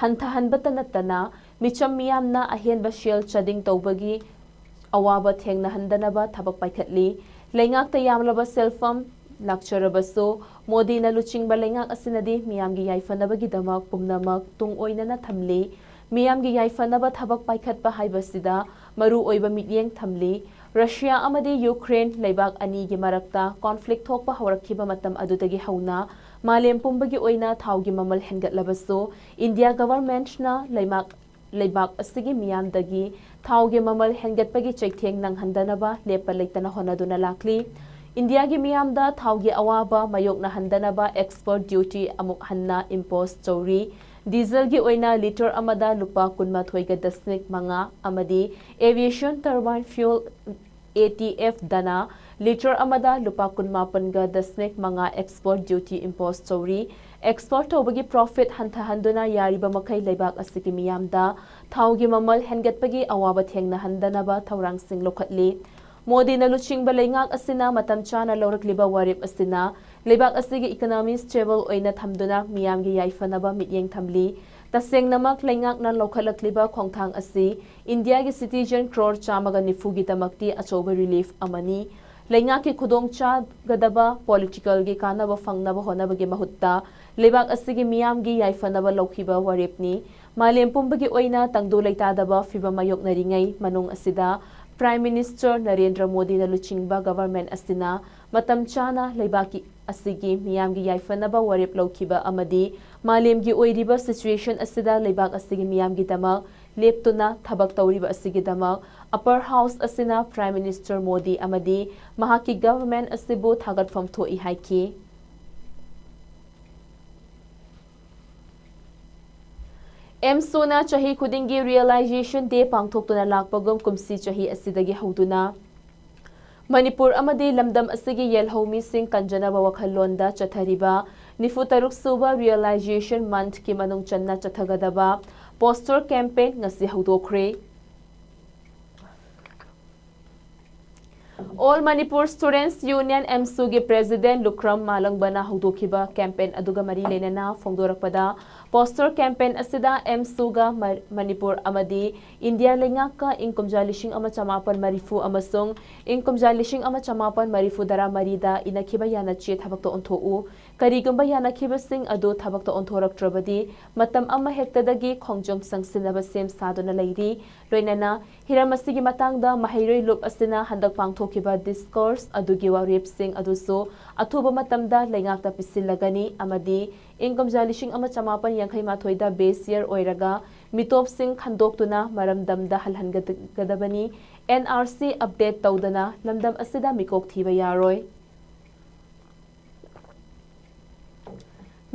ꯍꯟꯊꯍꯟꯕꯇ ꯅꯠꯇꯅ ꯃꯤꯆꯝ ꯃꯤꯌꯥꯝꯅ ꯑꯍꯦꯟꯕ ꯁꯦꯜ ꯆꯥꯗꯤꯡ ꯇꯧꯕꯒꯤ ꯑꯋꯥꯕ ꯊꯦꯡꯅꯍꯟꯗꯅꯕ ꯊꯕꯛ ꯄꯥꯏꯈꯠꯂꯤ꯫ ꯂꯩꯉꯥꯛꯇ ꯌꯥꯝꯂꯕ ꯁꯦꯜꯐꯝ ꯂꯥꯛꯆꯔꯕꯁꯨ ꯃꯣꯗꯤꯅ ꯂꯨꯆꯤꯡꯕ ꯂꯩꯉꯥꯛ ꯑꯁꯤꯅꯗꯤ ꯃꯤꯌꯥꯝꯒꯤ ꯌꯥꯏꯐꯅꯕꯒꯤꯗꯃꯛ ꯄꯨꯝꯅꯃꯛ ꯇꯨꯡ ꯑꯣꯏꯅꯅ ꯊꯝꯂꯤ꯫ ꯃꯤꯌꯥꯝꯒꯤ ꯌꯥꯏꯐꯅꯕ ꯊꯕꯛ ꯄꯥꯏꯈꯠꯄ ꯍꯥꯏꯕꯁꯤꯗ ꯃꯔꯨꯑꯣꯏꯕ ꯃꯤꯠꯌꯦꯡ ꯊꯝꯂꯤ꯫ ꯔꯁꯤꯌꯥ ꯑꯃꯗꯤ ꯌꯨꯀ꯭ꯔꯦꯟ ꯂꯩꯕꯥꯛ ꯑꯅꯤꯒꯤ ꯃꯔꯛꯇ ꯀꯣꯟꯐ꯭ꯂꯤꯛ ꯊꯣꯛꯄ ꯍꯧꯔꯛꯈꯤꯕ ꯃꯇꯝ ꯑꯗꯨꯗꯒꯤ ꯍꯧꯅ ꯃꯥꯂꯦꯝ ꯄꯨꯝꯕꯒꯤ ꯑꯣꯏꯅ ꯊꯥꯎꯒꯤ ꯃꯃꯜ ꯍꯦꯟꯒꯠꯂꯕꯁꯨ, ꯏꯟꯗꯤꯌꯥ ꯒꯚꯔꯟꯃꯦꯟꯠꯅ ꯂꯩꯃꯥꯛ-, ꯂꯩꯕꯥꯛ ꯑꯁꯤꯒꯤ ꯃꯤꯌꯥꯝꯗꯒꯤ ꯊꯥꯎꯒꯤ ꯃꯃꯜ ꯍꯦꯟꯒꯠꯄꯒꯤ ꯆꯩꯊꯦꯡ ꯅꯪꯍꯟꯗꯅꯕ ꯂꯦꯞꯄ ꯂꯩꯇꯅ ꯍꯣꯠꯅꯗꯨꯅ ꯂꯥꯛꯂꯤ꯫ ꯏꯟꯗꯤꯌꯥꯒꯤ ꯃꯤꯌꯥꯝꯗ ꯊꯥꯎꯒꯤ ꯑꯋꯥꯕ ꯃꯥꯌꯣꯛꯅꯍꯟꯗꯅꯕ ꯑꯦꯛꯁꯄꯣꯔꯠ ꯗ꯭ꯌꯨꯇꯤ ꯑꯃꯨꯛ ꯍꯟꯅ ꯏꯝꯄꯣꯁ ꯇꯧꯔꯤ꯫ ꯗꯤꯖꯜꯒꯤ ꯑꯣꯏꯅ ꯂꯤꯇꯔ ꯑꯃꯗ ꯂꯨꯄꯥ ꯀꯨꯟꯃꯥꯊꯣꯏꯒ ꯗꯁꯃꯤꯛ ꯃꯉꯥ ꯑꯃꯗꯤ aviation turbine fuel, ATF, ꯗꯅ ꯂꯤꯇꯔ ꯑꯃꯗ ꯂꯨꯄꯥ ꯀꯨꯟꯃꯥꯄꯟꯒ ꯗꯁꯃꯤꯛ ꯃꯉꯥ ꯑꯦꯛꯁꯄꯣꯔꯠ ꯗ꯭ꯌꯨꯇꯤ ꯏꯝꯄꯣꯁ ꯇꯧꯔꯤ꯫ ꯑꯦꯛꯁꯄꯣꯔꯠ ꯇꯧꯕꯒꯤ ꯄ꯭ꯔꯣꯐꯤꯠ ꯍꯟꯊꯍꯟꯗꯨꯅ ꯌꯥꯔꯤꯕ ꯃꯈꯩ ꯂꯩꯕꯥꯛ ꯑꯁꯤꯒꯤ ꯃꯤꯌꯥꯝꯗ ꯊꯥꯎꯒꯤ ꯃꯃꯜ ꯍꯦꯟꯒꯠꯄꯒꯤ ꯑꯋꯥꯕ ꯊꯦꯡꯅꯍꯟꯗꯅꯕ ꯊꯧꯔꯥꯡꯁꯤꯡ ꯂꯧꯈꯠꯂꯤ꯫ ꯃꯣꯗꯤꯅ ꯂꯨꯆꯤꯡꯕ ꯂꯩꯉꯥꯛ ꯑꯁꯤꯅ ꯃꯇꯝ ꯆꯥꯅ ꯂꯧꯔꯛꯂꯤꯕ ꯋꯥꯔꯦꯞ ꯑꯁꯤꯅ ꯂꯩꯕꯥꯛ ꯑꯁꯤꯒꯤ ꯏꯀꯣꯅꯣꯃꯤ ꯁ꯭ꯇꯦꯕꯜ ꯑꯣꯏꯅ ꯊꯝꯗꯨꯅ ꯃꯤꯌꯥꯝꯒꯤ ꯌꯥꯏꯐꯅꯕ ꯃꯤꯠꯌꯦꯡ ꯊꯝꯂꯤ꯫ ꯇꯁꯦꯡꯅꯃꯛ ꯂꯩꯉꯥꯛꯅ ꯂꯧꯈꯠꯂꯛꯂꯤꯕ ꯈꯣꯡꯊꯥꯡ ꯑꯁꯤ ꯏꯟꯗꯤꯌꯥꯒꯤ ꯁꯤꯇꯤꯖꯟ ꯀ꯭ꯔꯣꯔ ꯆꯥꯝꯃꯒ ꯅꯤꯐꯨꯒꯤꯗꯃꯛꯇꯤ ꯑꯆꯧꯕ ꯔꯤꯂꯤꯐ ꯑꯃꯅꯤ꯫ ꯂꯩꯉꯥꯛꯀꯤ ꯈꯨꯗꯣꯡꯆꯥꯒꯗꯕ ꯄꯣꯂꯤꯇꯤꯀꯦꯜꯒꯤ ꯀꯥꯟꯅꯕ ꯐꯪꯅꯕ ꯍꯣꯠꯅꯕꯒꯤ ꯃꯍꯨꯠꯇ ꯂꯩꯕꯥꯛ ꯑꯁꯤꯒꯤ ꯃꯤꯌꯥꯝꯒꯤ ꯌꯥꯏꯐꯅꯕ ꯂꯧꯈꯤꯕ ꯋꯥꯔꯦꯞꯅꯤ꯫ ꯃꯥꯂꯦꯝ ꯄꯨꯝꯕꯒꯤ ꯑꯣꯏꯅ ꯇꯪꯗꯨ ꯂꯩꯇꯥꯗꯕ ꯐꯤꯚꯝ ꯃꯥꯌꯣꯛꯅꯔꯤꯉꯩ ꯃꯅꯨꯡ ꯑꯁꯤꯗ ꯄ꯭ꯔꯥꯏꯝ ꯃꯤꯅꯤꯁꯇꯔ ꯅꯔꯦꯟꯗ꯭ꯔ ꯃꯣꯗꯤꯅ ꯂꯨꯆꯤꯡꯕ ꯒꯚꯔꯟꯃꯦꯟꯠ ꯑꯁꯤꯅ ꯃꯇꯝ ꯆꯥꯅ ꯂꯩꯕꯥꯛꯀꯤ ꯑꯁꯤꯒꯤ ꯃꯤꯌꯥꯝꯒꯤ ꯌꯥꯏꯐꯅꯕ ꯋꯥꯔꯦꯞ ꯂꯧꯈꯤꯕ ꯑꯃꯗꯤ ꯃꯥꯂꯦꯝꯒꯤ ꯑꯣꯏꯔꯤꯕ ꯁꯤꯆꯨꯋꯦꯁꯟ ꯑꯁꯤꯗ ꯂꯩꯕꯥꯛ ꯑꯁꯤꯒꯤ ꯃꯤꯌꯥꯝꯒꯤꯗꯃꯛ ꯂꯦꯞꯇꯨꯅ ꯊꯕꯛ ꯇꯧꯔꯤꯕ ꯑꯁꯤꯒꯤꯗꯃꯛ ꯑꯄꯔ ꯍꯥꯎꯁ ꯑꯁꯤꯅ ꯄ꯭ꯔꯥꯏꯝ ꯃꯤꯅꯤꯁꯇꯔ ꯃꯣꯗꯤ ꯑꯃꯗꯤ ꯃꯍꯥꯛꯀꯤ ꯒꯚꯔꯟꯃꯦꯟꯠ ꯑꯁꯤꯕꯨ ꯊꯥꯒꯠꯐꯝ ꯊꯣꯛꯏ ꯍꯥꯏꯈꯤ꯫ ꯑꯦꯝꯁꯨꯅ ꯆꯍꯤ ꯈꯨꯗꯤꯡꯒꯤ ꯔꯤꯌꯦꯂꯥꯏꯖꯦꯁꯟ ꯗꯦ ꯄꯥꯡꯊꯣꯛꯇꯨꯅ ꯂꯥꯛꯄꯒꯨꯝ ꯀꯨꯝꯁꯤ ꯆꯍꯤ ꯑꯁꯤꯗꯒꯤ ꯍꯧꯗꯨꯅ ꯃꯅꯤꯄꯨꯔ ꯑꯃꯗꯤ ꯂꯝꯗꯝ ꯑꯁꯤꯒꯤ ꯌꯦꯜꯍꯧꯃꯤꯁꯤꯡ ꯀꯟꯖꯅꯕ ꯋꯥꯈꯜꯂꯣꯟꯗ ꯆꯠꯊꯔꯤꯕ ꯅꯤꯐꯨ ꯇꯔꯨꯛ ꯁꯨꯕ ꯔꯤꯌꯦꯂꯥꯏꯖꯦꯁꯟ ꯃꯟꯊꯀꯤ ꯃꯅꯨꯡ ꯆꯟꯅ ꯆꯠꯊꯒꯗꯕ ꯄꯣꯁꯇꯔ ꯀꯦꯝꯄꯦꯟ ꯉꯁꯤ ꯍꯧꯗꯣꯛꯈ꯭ꯔꯦ꯫ All Manipur Students Union, AMSU ꯒꯤ President ꯂꯨꯈ꯭ꯔꯝ ꯃꯥꯂꯪꯕꯅ ꯍꯧꯗꯣꯛꯈꯤꯕ campaign ꯑꯗꯨꯒ ꯃꯔꯤ ꯂꯩꯅꯅ ꯐꯣꯡꯗꯣꯔꯛꯄꯗ, poster campaign ꯑꯁꯤꯗ AMSU ꯒ ꯃ-, ꯃꯅꯤꯄꯨꯔ ꯑꯃꯗꯤ ꯏꯟꯗꯤꯌꯥ ꯂꯩꯉꯥꯛꯀ ꯏꯪ ꯀꯨꯝꯖꯥ ꯂꯤꯁꯤꯡ ꯑꯃ ꯆꯃꯥꯄꯟ ꯃꯔꯤꯐꯨ ꯑꯃꯁꯨꯡ ꯏꯪ ꯀꯨꯝꯖꯥ ꯂꯤꯁꯤꯡ ꯑꯃ ꯆꯃꯥꯄꯟ ꯃꯔꯤꯐꯨ ꯇꯔꯥꯃꯔꯤꯗ ꯏꯅꯈꯤꯕ ꯌꯥꯅꯆꯦ ꯊꯕꯛꯇ ꯑꯣꯟꯊꯣꯛꯎ, ꯀꯔꯤꯒꯨꯝꯕ ꯌꯥꯅꯈꯤꯕꯁꯤꯡ ꯑꯗꯨ ꯊꯕꯛꯇ ꯑꯣꯟꯊꯣꯔꯛꯇ꯭ꯔꯕꯗꯤ ꯃꯇꯝ ꯑꯃꯍꯦꯛꯇꯗꯒꯤ ꯈꯣꯡꯖꯪ ꯆꯪꯁꯤꯟꯅꯕ ꯁꯦꯝ ꯁꯥꯗꯨꯅ ꯂꯩꯔꯤ꯫ ꯂꯣꯏꯅꯅ ꯍꯤꯔꯝ ꯑꯁꯤꯒꯤ ꯃꯇꯥꯡꯗ ꯃꯍꯩꯔꯣꯏ ꯂꯨꯞ ꯑꯁꯤꯅ ꯍꯟꯗꯛ ꯄꯥꯡꯊꯣꯛꯈꯤꯕ discourse ꯑꯗꯨꯒꯤ ꯋꯥꯔꯦꯞꯁꯤꯡ ꯑꯗꯨꯁꯨ ꯑꯊꯨꯕ ꯃꯇꯝꯗ ꯂꯩꯉꯥꯛꯇ ꯄꯤꯁꯤꯜꯂꯒꯅꯤ ꯑꯃꯗꯤ ꯏꯪ ꯀꯨꯝꯖꯥ ꯂꯤꯁꯤꯡ ꯑꯃ ꯆꯃꯥꯄꯟ ꯌꯥꯡꯈꯩ ꯃꯥꯊꯣꯏꯗ base year ꯑꯣꯏꯔꯒ ꯃꯤꯇꯣꯞꯁꯤꯡ ꯈꯟꯗꯣꯛꯇꯨꯅ ꯃꯔꯝꯗꯝꯗ ꯍꯜꯍꯟꯒꯗꯕꯅꯤ꯫ NRC update ꯇꯧꯗꯅ ꯂꯝꯗꯝ ꯑꯁꯤꯗ ꯃꯤꯀꯣꯛ ꯊꯤꯕ ꯌꯥꯔꯣꯏ꯫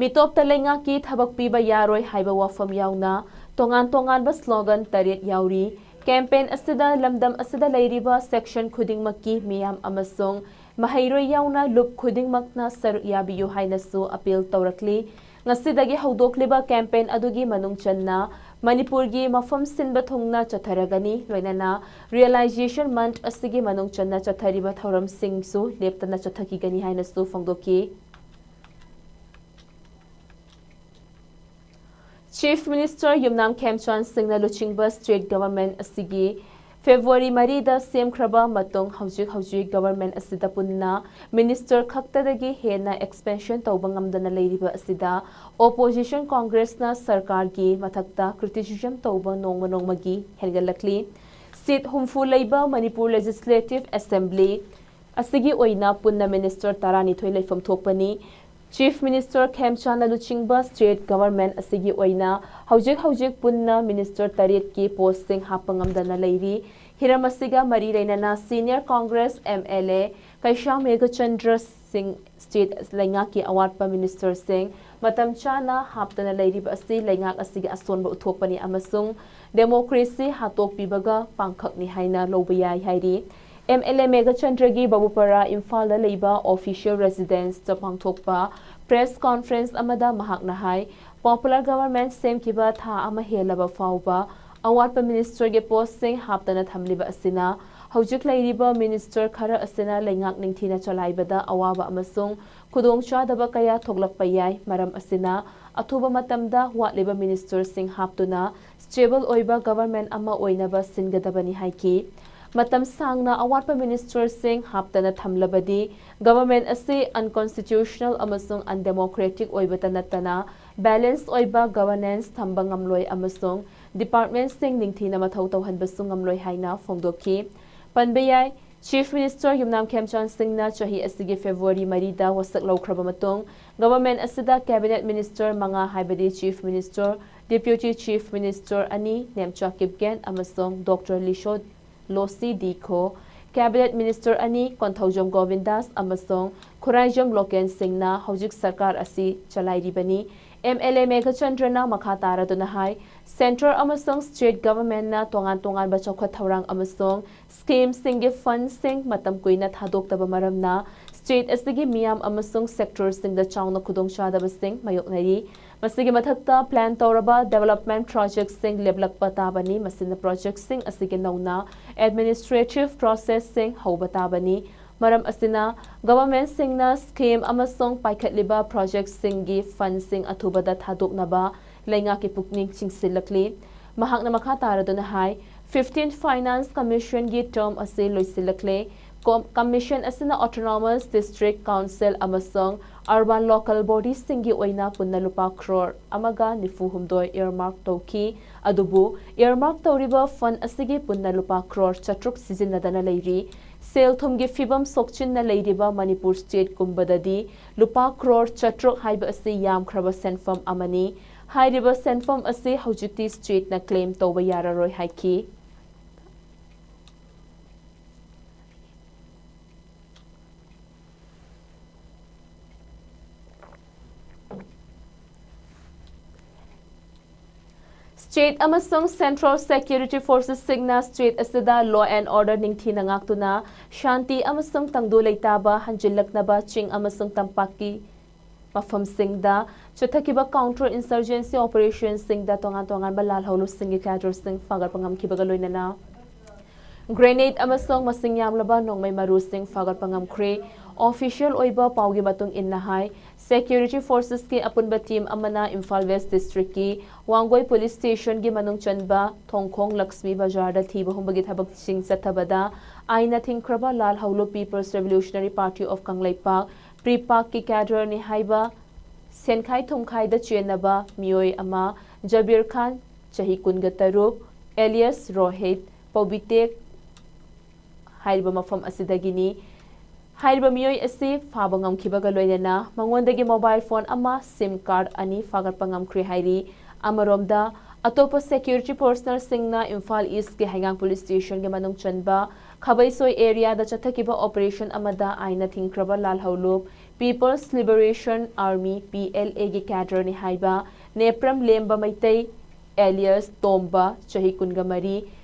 ꯃꯤꯇꯣꯞꯇ ꯂꯩꯉꯥꯛꯀꯤ ꯊꯕꯛ ꯄꯤꯕ ꯌꯥꯔꯣꯏ ꯍꯥꯏꯕ ꯋꯥꯐꯝ ꯌꯥꯎꯅ ꯇꯣꯉꯥꯟ ꯇꯣꯉꯥꯟꯕ slogan ꯇꯔꯦꯠ ꯌꯥꯎꯔꯤ꯫ Campaign ꯑꯁꯤꯗ ꯂꯝꯗꯝ ꯑꯁꯤꯗ ꯂꯩꯔꯤꯕ section ꯈꯨꯗꯤꯡꯃꯛꯀꯤ ꯃꯤꯌꯥꯝ ꯑꯃꯁꯨꯡ ꯃꯍꯩꯔꯣꯏ ꯌꯥꯎꯅ ꯂꯨꯞ ꯈꯨꯗꯤꯡꯃꯛꯅ ꯁꯔꯨꯛ ꯌꯥꯕꯤꯌꯨ ꯍꯥꯏꯅꯁꯨ appeal ꯇꯧꯔꯛꯂꯤ꯫ ꯉꯁꯤꯗꯒꯤ ꯍꯧꯗꯣꯛꯂꯤꯕ campaign ꯑꯗꯨꯒꯤ ꯃꯅꯨꯡ ꯆꯟꯅ ꯃꯅꯤꯄꯨꯔꯒꯤ ꯃꯐꯝ ꯁꯤꯟꯕ ꯊꯨꯡꯅ ꯆꯠꯊꯔꯒꯅꯤ, ꯂꯣꯏꯅꯅ Realization Month ꯑꯁꯤꯒꯤ ꯃꯅꯨꯡ ꯆꯟꯅ ꯆꯠꯊꯔꯤꯕ ꯊꯧꯔꯝꯁꯤꯡꯁꯨ ꯂꯦꯞꯇꯅ ꯆꯠꯊꯈꯤꯒꯅꯤ ꯍꯥꯏꯅꯁꯨ ꯐꯣꯡꯗꯣꯛꯈꯤ꯫ Chief Minister ꯌꯨꯝꯅꯥꯝ ꯈꯦꯝꯆꯥꯟ ꯁꯤꯡꯅ ꯂꯨꯆꯤꯡꯕ state government ꯑꯁꯤꯒꯤ February ꯃꯔꯤꯗ ꯁꯦꯝꯈ꯭ꯔꯕ ꯃꯇꯨꯡ ꯍꯧꯖꯤꯛ ꯍꯧꯖꯤꯛ government ꯑꯁꯤꯗ ꯄꯨꯟꯅ minister ꯈꯛꯇꯗꯒꯤ ꯍꯦꯟꯅ expansion ꯇꯧꯕ ꯉꯝꯗꯅ ꯂꯩꯔꯤꯕ ꯑꯁꯤꯗ opposition Congressꯅ ꯁꯔꯀꯥꯔꯒꯤ ꯃꯊꯛꯇ criticism ꯇꯧꯕ ꯅꯣꯡꯃ ꯅꯣꯡꯃꯒꯤ ꯍꯦꯟꯒꯠꯂꯛꯂꯤ꯫ Seat ꯍꯨꯝꯐꯨ ꯂꯩꯕ ꯃꯅꯤꯄꯨꯔ Legislative Assembly ꯑꯁꯤꯒꯤ ꯑꯣꯏꯅ ꯄꯨꯟꯅ minister ꯇꯔꯥꯅꯤꯊꯣꯏ ꯂꯩꯐꯝ ꯊꯣꯛꯄꯅꯤ꯫ Chief Minister ꯈꯦꯝꯆꯥꯟꯅ ꯂꯨꯆꯤꯡꯕ state government ꯑꯁꯤꯒꯤ ꯑꯣꯏꯅ ꯍꯧꯖꯤꯛ ꯍꯧꯖꯤꯛ ꯄꯨꯟꯅ minister ꯇꯔꯦꯠꯀꯤ postꯁꯤꯡ ꯍꯥꯞꯄ ꯉꯝꯗꯅ ꯂꯩꯔꯤ꯫ ꯍꯤꯔꯝ ꯑꯁꯤꯒ ꯃꯔꯤ ꯂꯩꯅꯅ senior Congress MLA ꯀꯩꯁꯥꯝ ꯃꯦꯘꯆꯟꯗ꯭ꯔ ꯁꯤꯡ state ꯂꯩꯉꯥꯛꯀꯤ ꯑꯋꯥꯠꯄ ministerꯁꯤꯡ ꯃꯇꯝ ꯆꯥꯅ ꯍꯥꯞꯇꯅ ꯂꯩꯔꯤꯕ ꯑꯁꯤ ꯂꯩꯉꯥꯛ ꯑꯁꯤꯒꯤ ꯑꯁꯣꯟꯕ ꯎꯠꯊꯣꯛꯄꯅꯤ ꯑꯃꯁꯨꯡ democracy ꯍꯥꯠꯇꯣꯛꯄꯤꯕꯒ ꯄꯥꯡꯈꯛꯅꯤ ꯍꯥꯏꯅ ꯂꯧꯕ ꯌꯥꯏ ꯍꯥꯏꯔꯤ꯫ MLA ꯃꯦꯘꯆꯟꯗ꯭ꯔꯒꯤ ꯕꯕꯨꯄꯥꯔꯥ ꯏꯝꯐꯥꯜꯗ ꯂꯩꯕ official residenceꯇ ꯄꯥꯡꯊꯣꯛꯄ press conference ꯑꯃꯗ ꯃꯍꯥꯛꯅ ꯍꯥꯏ, popular government ꯁꯦꯝꯈꯤꯕ ꯊꯥ ꯑꯃ ꯍꯦꯜꯂꯕ ꯐꯥꯎꯕ ꯑꯋꯥꯠꯄ ministerꯒꯤ postꯁꯤꯡ ꯍꯥꯞꯇꯅ ꯊꯝꯂꯤꯕ ꯑꯁꯤꯅ ꯍꯧꯖꯤꯛ ꯂꯩꯔꯤꯕ minister ꯈꯔ ꯑꯁꯤꯅ ꯂꯩꯉꯥꯛ ꯅꯤꯡꯊꯤꯅ ꯆꯂꯥꯏꯕꯗ ꯑꯋꯥꯕ ꯑꯃꯁꯨꯡ ꯈꯨꯗꯣꯡꯆꯥꯗꯕ ꯀꯌꯥ ꯊꯣꯛꯂꯛꯄ ꯌꯥꯏ꯫ ꯃꯔꯝ ꯑꯁꯤꯅ ꯑꯊꯨꯕ ꯃꯇꯝꯗ ꯋꯥꯠꯂꯤꯕ ministerꯁꯤꯡ ꯍꯥꯞꯇꯨꯅ stable ꯑꯣꯏꯕ government ꯑꯃ ꯑꯣꯏꯅꯕ ꯁꯤꯟꯒꯗꯕꯅꯤ ꯍꯥꯏꯈꯤ꯫ ꯃꯇꯝ ꯁꯥꯡꯅ ꯑꯋꯥꯠꯄ ministerꯁꯤꯡ ꯍꯥꯞꯇꯅ ꯊꯝꯂꯕꯗꯤ government ꯑꯁꯤ unconstitutional ꯑꯃꯁꯨꯡ undemocratic ꯑꯣꯏꯕꯇ ꯅꯠꯇꯅ balance ꯑꯣꯏꯕ governance ꯊꯝꯕ ꯉꯝꯂꯣꯏ ꯑꯃꯁꯨꯡ departmentꯁꯤꯡ ꯅꯤꯡꯊꯤꯅ ꯃꯊꯧ ꯇꯧꯍꯟꯕꯁꯨ ꯉꯝꯂꯣꯏ ꯍꯥꯏꯅ ꯐꯣꯡꯗꯣꯛꯈꯤ꯫ ꯄꯟꯕ ꯌꯥꯏ, Chief Minister ꯌꯨꯝꯅꯥꯝ ꯈꯦꯝꯆꯥꯟ ꯁꯤꯡꯅ ꯆꯍꯤ ꯑꯁꯤꯒꯤ February ꯃꯔꯤꯗ ꯋꯥꯁꯛ ꯂꯧꯈ꯭ꯔꯕ ꯃꯇꯨꯡ government ꯑꯁꯤꯗ cabinet minister ꯃꯉꯥ ꯍꯥꯏꯕꯗꯤ Chief Minister, Deputy Chief Minister ꯑꯅꯤ, ꯅꯦꯝꯆꯥ ꯀꯤꯞꯒꯦꯟ ꯑꯃꯁꯨꯡ Doctor ꯂꯤꯁꯣ ꯂꯣꯁꯤ ꯗꯤ ꯈꯣ, cabinet minister ꯑꯅꯤ, ꯀꯣꯟꯊꯧꯖꯝ ꯒꯣꯕꯤꯟꯗꯥꯁ ꯑꯃꯁꯨꯡ ꯈꯨꯔꯥꯏꯖꯝ ꯂꯣꯀꯦꯟ ꯁꯤꯡꯅ ꯍꯧꯖꯤꯛ ꯁꯔꯀꯥꯔ ꯑꯁꯤ ꯆꯂꯥꯏꯔꯤꯕꯅꯤ꯫ MLA ꯃꯦꯘꯆꯟꯗ꯭ꯔꯅ ꯃꯈꯥ ꯇꯥꯔꯗꯨꯅ ꯍꯥꯏ, centre ꯑꯃꯁꯨꯡ state governmentꯅ ꯇꯣꯉꯥꯟ ꯇꯣꯉꯥꯟꯕ ꯆꯥꯎꯈꯠ ꯊꯧꯔꯥꯡ ꯑꯃꯁꯨꯡ schemeꯁꯤꯡꯒꯤ fundꯁꯤꯡ ꯃꯇꯝ ꯀꯨꯏꯅ ꯊꯥꯗꯣꯛꯇꯕ ꯃꯔꯝꯅ state ꯑꯁꯤꯒꯤ ꯃꯤꯌꯥꯝ ꯑꯃꯁꯨꯡ sectorꯁꯤꯡꯗ ꯆꯥꯎꯅ ꯈꯨꯗꯣꯡꯆꯥꯗꯕꯁꯤꯡ ꯃꯥꯌꯣꯛꯅꯔꯤ꯫ ꯃꯁꯤꯒꯤ ꯃꯊꯛꯇ plan ꯇꯧꯔꯕ development projectꯁꯤꯡ ꯂꯦꯞꯂꯛꯄ ꯇꯥꯕꯅꯤ꯫ ꯃꯁꯤꯅ projectꯁꯤꯡ ꯑꯁꯤꯒꯤ ꯅꯧꯅ administrative processꯁꯤꯡ ꯍꯧꯕ ꯇꯥꯕꯅꯤ꯫ ꯃꯔꯝ ꯑꯁꯤꯅ governmentꯁꯤꯡꯅ scheme ꯑꯃꯁꯨꯡ ꯄꯥꯏꯈꯠꯂꯤꯕ projectꯁꯤꯡꯒꯤ fundꯁꯤꯡ ꯑꯊꯨꯕꯗ ꯊꯥꯗꯣꯛꯅꯕ ꯂꯩꯉꯥꯛꯀꯤ ꯄꯨꯛꯅꯤꯡ ꯆꯤꯡꯁꯤꯜꯂꯛꯂꯤ꯫ ꯃꯍꯥꯛꯅ ꯃꯈꯥ ꯇꯥꯔꯗꯨꯅ ꯍꯥꯏ, fifteenth Finance Commissionꯒꯤ term ꯑꯁꯤ ꯂꯣꯏꯁꯤꯜꯂꯛꯂꯦ꯫ Com-, commission ꯑꯁꯤꯅ autonomous district council ꯑꯃꯁꯨꯡ urban local bodyꯁꯤꯡꯒꯤ ꯑꯣꯏꯅ ꯄꯨꯟꯅ ꯂꯨꯄꯥ ꯀ꯭ꯔꯣꯔ ꯑꯃꯒ ꯅꯤꯐꯨ ꯍꯨꯝꯗꯣꯏ earmark ꯇꯧꯈꯤ꯫ ꯑꯗꯨꯕꯨ earmark ꯇꯧꯔꯤꯕ fund ꯑꯁꯤꯒꯤ ꯄꯨꯟꯅ ꯂꯨꯄꯥ ꯀ꯭ꯔꯣꯔ ꯆꯥꯇ꯭ꯔꯨꯛ ꯁꯤꯖꯤꯟꯅꯗꯅ ꯂꯩꯔꯤ꯫ ꯁꯦꯜ ꯊꯨꯝꯒꯤ ꯐꯤꯕꯝ ꯁꯣꯛꯆꯤꯟꯅ ꯂꯩꯔꯤꯕ ꯃꯅꯤꯄꯨꯔ state ꯀꯨꯝꯕꯗꯗꯤ ꯂꯨꯄꯥ ꯀ꯭ꯔꯣꯔ ꯆꯥꯇ꯭ꯔꯨꯛ ꯍꯥꯏꯕ ꯑꯁꯤ ꯌꯥꯝꯈ꯭ꯔꯕ ꯁꯦꯟꯐꯝ ꯑꯃꯅꯤ꯫ ꯍꯥꯏꯔꯤꯕ ꯁꯦꯟꯐꯝ ꯑꯁꯤ ꯍꯧꯖꯤꯛꯇꯤ stateꯅ claim ꯇꯧꯕ ꯌꯥꯔꯔꯣꯏ ꯍꯥꯏꯈꯤ꯫ State ꯑꯃꯁꯨꯡ central security forcesꯁꯤꯡꯅ state ꯑꯁꯤꯗ law and order ꯅꯤꯡꯊꯤꯅ ꯉꯥꯛꯇꯨꯅ ꯁꯥꯟꯇꯤ ꯑꯃꯁꯨꯡ ꯇꯪꯗꯨ ꯂꯩꯇꯥꯕ ꯍꯟꯖꯤꯜꯂꯛꯅꯕ ꯆꯤꯡ ꯑꯃꯁꯨꯡ ꯇꯝꯄꯥꯛꯀꯤ ꯃꯐꯝꯁꯤꯡꯗ ꯆꯠꯊꯈꯤꯕ counter insurgency operationꯁꯤꯡꯗ ꯇꯣꯉꯥꯟ ꯇꯣꯉꯥꯟꯕ ꯂꯥꯜꯍꯧꯂꯨꯞꯁꯤꯡꯒꯤ cadreꯁꯤꯡ ꯐꯥꯒꯠꯄ ꯉꯝꯈꯤꯕꯒ ꯂꯣꯏꯅꯅ grenade ꯑꯃꯁꯨꯡ ꯃꯁꯤꯡ ꯌꯥꯝꯂꯕ ꯅꯣꯡꯃꯩ ꯃꯔꯨꯁꯤꯡ ꯐꯥꯒꯠꯄ ꯉꯝꯈ꯭ꯔꯦ꯫ Official ꯑꯣꯏꯕ ꯄꯥꯎꯒꯤ ꯃꯇꯨꯡ ꯏꯟꯅ ꯍꯥꯏ, security forcesꯀꯤ ꯑꯄꯨꯟꯕ team ꯑꯃꯅ ꯏꯝꯐꯥꯜ West districtꯀꯤ ꯋꯥꯡꯒꯣꯏ police stationꯒꯤ ꯃꯅꯨꯡ ꯆꯟꯕ ꯊꯣꯡꯈꯣꯡ ꯂꯛꯁꯃꯤ ꯕꯖꯥꯔꯗ ꯊꯤꯕ ꯍꯨꯝꯕꯒꯤ ꯊꯕꯛꯁꯤꯡ ꯆꯠꯊꯕꯗ ꯑꯥꯏꯟꯅ ꯊꯤꯡꯈ꯭ꯔꯕ ꯂꯥꯜꯍꯧꯂꯨꯞ People's Revolutionary Party of Kangleipak, ꯄ꯭ꯔꯤꯄꯥꯛꯀꯤ cadreꯅꯤ ꯍꯥꯏꯕ ꯁꯦꯟꯈꯥꯏ ꯊꯨꯝꯈꯥꯏꯗ ꯆꯦꯟꯅꯕ ꯃꯤꯑꯣꯏ ꯑꯃ, ꯖꯕꯤꯔ ꯈꯥꯟ, ꯆꯍꯤ ꯀꯨꯟꯒ ꯇꯔꯨꯛ, alias ꯔꯣꯍꯤꯠ, ꯄꯧꯕꯤꯇꯦꯛ ꯍꯥꯏꯔꯤꯕ ꯃꯐꯝ ꯑꯁꯤꯗꯒꯤꯅꯤ꯫ ꯍꯥꯏꯔꯤꯕ ꯃꯤꯑꯣꯏ ꯑꯁꯤ ꯐꯥꯕ ꯉꯝꯈꯤꯕꯒ ꯂꯣꯏꯅꯅ ꯃꯉꯣꯟꯗꯒꯤ mobile phone ꯑꯃ, SIM card ꯑꯅꯤ ꯐꯥꯒꯠꯄ ꯉꯝꯈ꯭ꯔꯦ ꯍꯥꯏꯔꯤ꯫ ꯑꯃꯔꯣꯝꯗ, ꯑꯇꯣꯞꯄ security personnelꯁꯤꯡꯅ ꯏꯝꯐꯥꯜ Eastꯀꯤ ꯍꯩꯉꯥꯡ police stationꯒꯤ ꯃꯅꯨꯡ ꯆꯟꯕ ꯈꯕꯩꯁꯣꯏ areaꯗ ꯆꯠꯊꯈꯤꯕ operation ꯑꯃꯗ ꯑꯥꯏꯟꯅ ꯊꯤꯡꯈ꯭ꯔꯕ ꯂꯥꯜꯍꯧꯂꯨꯞ People's Liberation Army, PLAꯒꯤ cadreꯅꯤ ꯍꯥꯏꯕ ꯅꯦꯄ꯭ꯔꯝ ꯂꯦꯝꯕ ꯃꯩꯇꯩ, alias ꯇꯣꯝꯕ, ꯆꯍꯤ ꯀꯨꯟꯒ ꯃꯔꯤ,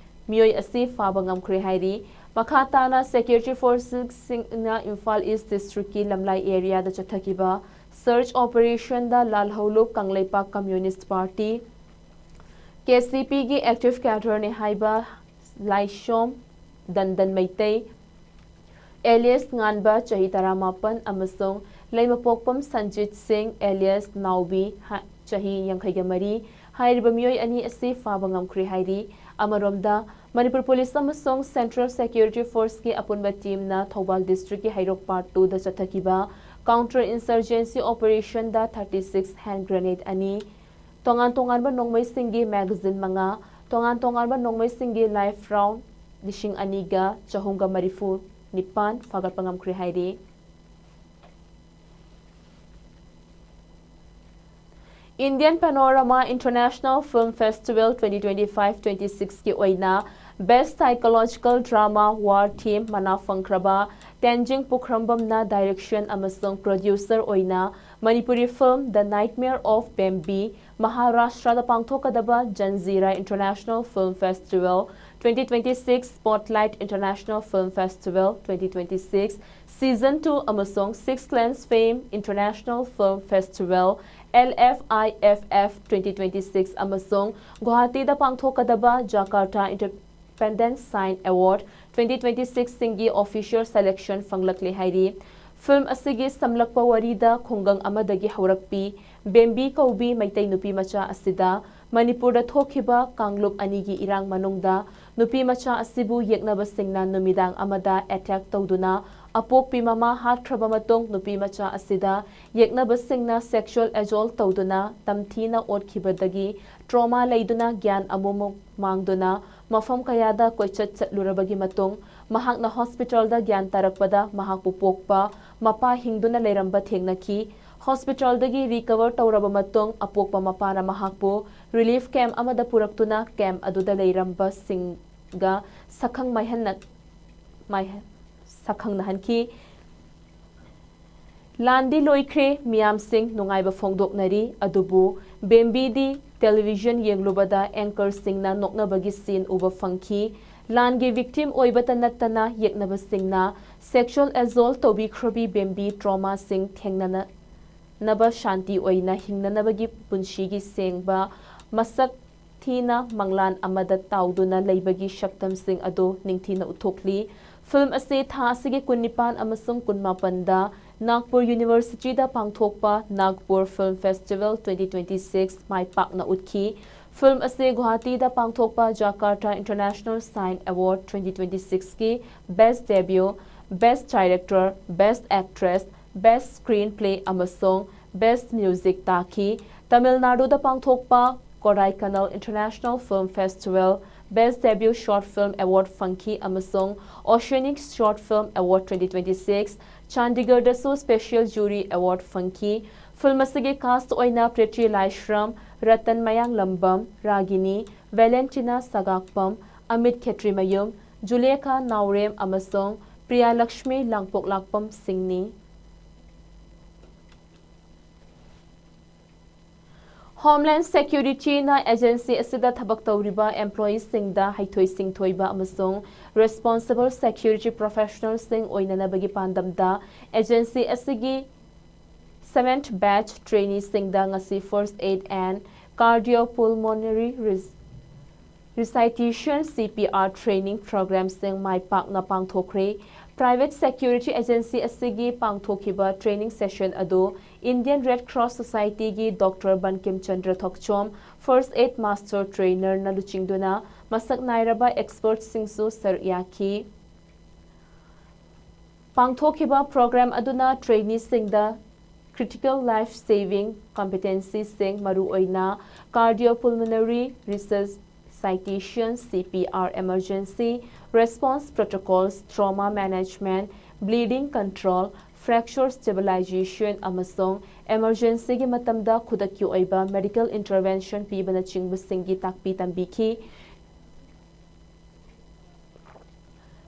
ꯃꯤꯑꯣꯏ ꯑꯁꯤ ꯐꯥꯕ ꯉꯝꯈ꯭ꯔꯦ ꯍꯥꯏꯔꯤ꯫ ꯃꯈꯥ ꯇꯥꯅ security forcesꯁꯤꯡꯅ Imphal East districtꯀꯤ ꯂꯝꯂꯥꯏ areaꯗ ꯆꯠꯊꯈꯤꯕ search operationꯗ ꯂꯥꯜꯍꯧꯂꯨꯞ Kangleipak Communist Party, KCPꯒꯤ active cadreꯅꯤ ꯍꯥꯏꯕ ꯂꯥꯏꯁꯣꯝ ꯗꯟꯗꯟ ꯃꯩꯇꯩ, alias ꯉꯥꯟꯕ, ꯆꯍꯤ ꯇꯔꯥꯃꯥꯄꯟ, ꯑꯃꯁꯨꯡ ꯂꯩꯃꯄꯣꯛꯄꯝ ꯁꯟꯖꯤꯠ ꯁꯤꯡ, alias ꯅꯥꯎꯕꯤ, ꯍꯥ-, ꯆꯍꯤ ꯌꯥꯡꯈꯩꯒ ꯃꯔꯤ, ꯍꯥꯏꯔꯤꯕ ꯃꯤꯑꯣꯏ ꯑꯅꯤ ꯑꯁꯤ ꯐꯥꯕ ꯉꯝꯈ꯭ꯔꯦ ꯍꯥꯏꯔꯤ꯫ ꯑꯃꯔꯣꯝꯗ, ꯃꯅꯤꯄꯨꯔ police ꯑꯃꯁꯨꯡ Central Security Forceꯀꯤ ꯑꯄꯨꯟꯕ teamꯅ ꯊꯧꯕꯥꯜ districtꯀꯤ ꯍꯩꯔꯣꯛ Part twoꯗ ꯆꯠꯊꯈꯤꯕ counter insurgency operationꯗ thirty six hand grenade ꯑꯅꯤ, ꯇꯣꯉꯥꯟ ꯇꯣꯉꯥꯟꯕ ꯅꯣꯡꯃꯩꯁꯤꯡꯒꯤ magazine ꯃꯉꯥ, ꯇꯣꯉꯥꯟ ꯇꯣꯉꯥꯟꯕ ꯅꯣꯡꯃꯩꯁꯤꯡꯒꯤ live round ꯂꯤꯁꯤꯡ ꯑꯅꯤꯒ ꯆꯍꯨꯝꯒ ꯃꯔꯤꯐꯨ ꯅꯤꯄꯥꯟ ꯐꯥꯒꯠꯄ ꯉꯝꯈ꯭ꯔꯦ ꯍꯥꯏꯔꯤ꯫ Indian Panorama International Film Festival twenty twenty-five twenty-sixꯀꯤ ꯑꯣꯏꯅ Best Psychological Drama War Theme ꯃꯅꯥ ꯐꯪꯈ꯭ꯔꯕ ꯇꯦꯟꯖꯤꯡ ꯄꯨꯈ꯭ꯔꯝꯕꯝꯅ direction ꯑꯃꯁꯨꯡ producer ꯑꯣꯏꯅ Manipuri film The Nightmare of Bambi, ꯃꯍꯥꯔꯥꯁꯇ꯭ꯔꯗ ꯄꯥꯡꯊꯣꯛꯀꯗꯕ Janzira International Film Festival twenty twenty-six Spotlight International Film Festival twenty twenty-six Season two ꯑꯃꯁꯨꯡ Six Clans Fame International Film Festival, L F I F F twenty twenty-six ꯑꯃꯁꯨꯡ ꯒꯨꯋꯥꯍꯥꯇꯤꯗ ꯄꯥꯡꯊꯣꯛꯀꯗꯕ Jakarta Independence Sign Award twenty twenty-six ꯁꯤꯡꯒꯤ official selection ꯐꯪꯂꯛꯂꯦ ꯍꯥꯏꯔꯤ꯫ Film ꯑꯁꯤꯒꯤ ꯁꯝꯂꯛꯄ ꯋꯥꯔꯤꯗ ꯈꯨꯡꯒꯪ ꯑꯃꯗꯒꯤ ꯍꯧꯔꯛꯄꯤ ꯕꯦꯝꯕꯤ ꯀꯧꯕꯤ ꯃꯩꯇꯩ ꯅꯨꯄꯤ ꯃꯆꯥ ꯑꯁꯤꯗ ꯃꯅꯤꯄꯨꯔꯗ ꯊꯣꯛꯈꯤꯕ ꯀꯥꯡꯂꯨꯞ ꯑꯅꯤꯒꯤ ꯏꯔꯥꯡ ꯃꯅꯨꯡꯗ ꯅꯨꯄꯤ ꯃꯆꯥ ꯑꯁꯤꯕꯨ ꯌꯦꯛꯅꯕꯁꯤꯡꯅ ꯅꯨꯃꯤꯗꯥꯡ ꯑꯃꯗ attack ꯇꯧꯗꯨꯅ ꯑꯄꯣꯛꯄꯤ ꯃꯃꯥ ꯍꯥꯠꯈ꯭ꯔꯕ ꯃꯇꯨꯡ ꯅꯨꯄꯤ ꯃꯆꯥ ꯑꯁꯤꯗ ꯌꯦꯛꯅꯕꯁꯤꯡꯅ sexual assault ꯇꯧꯗꯨꯅ ꯇꯝꯊꯤꯅ ꯑꯣꯠꯈꯤꯕꯗꯒꯤ trauma ꯂꯩꯗꯨꯅ ꯒ꯭ꯌꯥꯟ ꯑꯃꯨꯛꯃꯨꯛ ꯃꯥꯡꯗꯨꯅ ꯃꯐꯝ ꯀꯌꯥꯗ ꯀꯣꯏꯆꯠ ꯆꯠꯂꯨꯔꯕꯒꯤ ꯃꯇꯨꯡ ꯃꯍꯥꯛꯅ hospitalꯗ ꯒ꯭ꯌꯥꯟ ꯇꯥꯔꯛꯄꯗ ꯃꯍꯥꯛꯄꯨ ꯄꯣꯛꯄ ꯃꯄꯥ ꯍꯤꯡꯗꯨꯅ ꯂꯩꯔꯝꯕ ꯊꯦꯡꯅꯈꯤ꯫ Hospitalꯗꯒꯤ recover ꯇꯧꯔꯕ ꯃꯇꯨꯡ ꯑꯄꯣꯛꯄ ꯃꯄꯥꯅ ꯃꯍꯥꯛꯄꯨ relief camp ꯑꯃꯗ ꯄꯨꯔꯛꯇꯨꯅ camp ꯑꯗꯨꯗ ꯂꯩꯔꯝꯕꯁꯤꯡꯒ ꯁꯛꯈꯪ ꯃꯥꯏꯍꯟꯅ-, ꯃꯥꯏꯍ-, ꯁꯛꯈꯪꯅꯍꯟꯈꯤ꯫ ꯂꯥꯟꯗꯤ ꯂꯣꯏꯈ꯭ꯔꯦ, ꯃꯤꯌꯥꯝꯁꯤꯡ ꯅꯨꯡꯉꯥꯏꯕ ꯐꯣꯡꯗꯣꯛꯅꯔꯤ, ꯑꯗꯨꯕꯨ ꯕꯦꯝꯕꯤꯗꯤ television ꯌꯦꯡꯂꯨꯕꯗ anchorꯁꯤꯡꯅ ꯅꯣꯛꯅꯕꯒꯤ scene ꯎꯕ ꯐꯪꯈꯤ꯫ ꯂꯥꯟꯒꯤ victim ꯑꯣꯏꯕꯇ ꯅꯠꯇꯅ ꯌꯦꯛꯅꯕꯁꯤꯡꯅ sexual assault ꯇꯧꯕꯤꯈ꯭ꯔꯕꯤ ꯕꯦꯝꯕꯤ traumaꯁꯤꯡ ꯊꯦꯡꯅꯅ-, ꯅꯕ ꯁꯥꯟꯇꯤ ꯑꯣꯏꯅ ꯍꯤꯡꯅꯅꯕꯒꯤ ꯄꯨꯟꯁꯤꯒꯤ ꯁꯦꯡꯕ ꯃꯁꯛ ꯊꯤꯅ ꯃꯪꯂꯥꯟ ꯑꯃꯗ ꯇꯥꯎꯗꯨꯅ ꯂꯩꯕꯒꯤ ꯁꯛꯇꯝꯁꯤꯡ ꯑꯗꯨ ꯅꯤꯡꯊꯤꯅ ꯎꯠꯊꯣꯛꯂꯤ꯫ ꯐꯤꯜꯝ ꯑꯁꯤ ꯊꯥ ꯑꯁꯤꯒꯤ ꯀꯨꯟꯅꯤꯄꯥꯟ ꯑꯃꯁꯨꯡ ꯀꯨꯟꯃꯥꯄꯟꯗ ꯅꯥꯒꯄꯨꯔ ꯌꯨꯅꯤꯚꯔꯁꯤꯇꯤꯗ ꯄꯥꯡꯊꯣꯛꯄ Nagpur Film Festival twenty twenty-six ꯃꯥꯏ ꯄꯥꯛꯅ ꯎꯠꯈꯤ꯫ ꯐꯤꯜꯝ ꯑꯁꯤ ꯒꯨꯋꯥꯍꯥꯇꯤꯗ ꯄꯥꯡꯊꯣꯛꯄ Jakarta International Sign Award twenty twenty-sixꯀꯤ Best Debut, Best Director, Best Actress, Best Screenplay ꯑꯃꯁꯨꯡ Best Music ꯇꯥꯈꯤ꯫ ꯇꯥꯃꯤꯜ ꯅꯥꯗꯨꯗ ꯄꯥꯡꯊꯣꯛꯄ Kodaikanal International Film Festival Best Debut Short Film Award ꯐꯪꯈꯤ ꯑꯃꯁꯨꯡ Oceanic Short Film Award twenty twenty-six, ꯆꯥꯟꯗꯤꯒꯔꯗꯁꯨ Special Jury Award ꯐꯪꯈꯤ꯫ Film ꯑꯁꯤꯒꯤ cast ꯑꯣꯏꯅ ꯄ꯭ꯔꯤꯇꯤ ꯂꯥꯏꯁ꯭ꯔꯝ, ꯔꯇꯟ ꯃꯌꯥꯡꯂꯝꯕꯝ, ꯔꯥꯒꯤꯅꯤ, ꯚꯦꯂꯦꯟꯇꯤꯅꯥ ꯁꯒꯥꯛꯄꯝ, ꯑꯃꯤꯠ ꯈꯦꯇ꯭ꯔꯤꯃꯌꯨꯝ, ꯖꯨꯂꯦꯈꯥ ꯅꯥꯎꯔꯦꯝ ꯑꯃꯁꯨꯡ ꯄ꯭ꯔꯤꯌꯥꯂꯛꯁꯃꯤ ꯂꯥꯡꯄꯣꯛꯂꯥꯛꯄꯝ ꯁꯤꯡꯅꯤ꯫ Homeland Security-ꯅ agency ꯑꯁꯤꯗ ꯊꯕꯛ ꯇꯧꯔꯤꯕ employees-ꯁꯤꯡꯗ ꯍꯩꯊꯣꯏ ꯁꯤꯡꯊꯣꯏꯕ ꯑꯃꯁꯨꯡ responsible security professional-ꯁꯤꯡ ꯑꯣꯏꯅꯅꯕꯒꯤ ꯄꯥꯟꯗꯝꯗ agency ꯑꯁꯤꯒꯤ seventh batch trainee-ꯁꯤꯡꯗ ꯉꯁꯤ First Aid and Cardiopulmonary Res- Resuscitation, C P R, training program-ꯁꯤꯡ ꯃꯥꯏ ꯄꯥꯛꯅ ꯄꯥꯡꯊꯣꯛꯈ꯭ꯔꯦ꯫ Private security agency ꯑꯁꯤꯒꯤ ꯄꯥꯡꯊꯣꯛꯈꯤꯕ training session ꯑꯗꯨ Indian Red Cross Society-ꯒꯤ Doctor Bankim Chandra Thokchom, First Aid Master Trainer-ꯅ ꯂꯨꯆꯤꯡꯗꯨꯅ ꯃꯁꯛ ꯅꯥꯏꯔꯕ expert-ꯁꯤꯡꯁꯨ ꯁꯔꯨꯛ ꯌꯥꯈꯤ꯫ ꯄꯥꯡꯊꯣꯛꯈꯤꯕ program ꯑꯗꯨꯅ trainee-ꯁꯤꯡꯗ critical life saving competency-ꯁꯤꯡ, ꯃꯔꯨꯑꯣꯏꯅ cardiopulmonary resuscitation, C P R, emergency response protocols, trauma management, bleeding control, fracture stabilization, ꯑꯃꯁꯨꯡ emergency-ꯒꯤ ꯃꯇꯝꯗ ꯈꯨꯗꯛꯀꯤ ꯑꯣꯏꯕ medical intervention ꯄꯤꯕꯅꯆꯤꯡꯕꯁꯤꯡꯒꯤ ꯇꯥꯛꯄꯤ ꯇꯝꯕꯤꯈꯤ꯫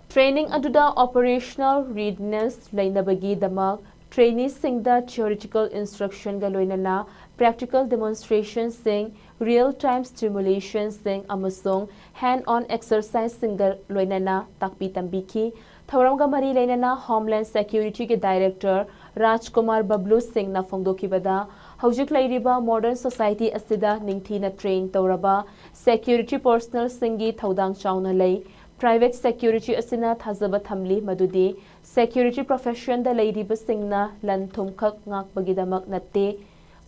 Training ꯑꯗꯨꯗ operational readiness ꯂꯩꯅꯕꯒꯤꯗꯃꯛ trainee-ꯁꯤꯡꯗ theoretical instruction-ꯒ ꯂꯣꯏꯅꯅ practical demonstration-ꯁꯤꯡ, real-time stimulation-ꯁꯤꯡ ꯑꯃꯁꯨꯡ hands-on exercise-ꯁꯤꯡꯒ ꯂꯣꯏꯅꯅ ꯇꯥꯛꯄꯤ ꯇꯝꯕꯤꯈꯤ꯫ ꯊꯧꯔꯝꯒ ꯃꯔꯤ ꯂꯩꯅꯅ Homeland Security-ꯒꯤ Director ꯔꯥꯖꯀꯨꯃꯥꯔ ꯕꯕ꯭ꯂꯨ ꯁꯤꯡꯅ ꯐꯣꯡꯗꯣꯛꯈꯤꯕꯗ, ꯍꯧꯖꯤꯛ ꯂꯩꯔꯤꯕ modern society ꯑꯁꯤꯗ ꯅꯤꯡꯊꯤꯅ train ꯇꯧꯔꯕ security personnel-ꯁꯤꯡꯒꯤ ꯊꯧꯗꯥꯡ ꯆꯥꯎꯅ ꯂꯩ꯫ Private security ꯑꯁꯤꯅ ꯊꯥꯖꯕ ꯊꯝꯂꯤ ꯃꯗꯨꯗꯤ security profession-ꯗ ꯂꯩꯔꯤꯕꯁꯤꯡꯅ ꯂꯟ ꯊꯨꯝꯈꯛ ꯉꯥꯛꯄꯒꯤꯗꯃꯛ ꯅꯠꯇꯦ꯫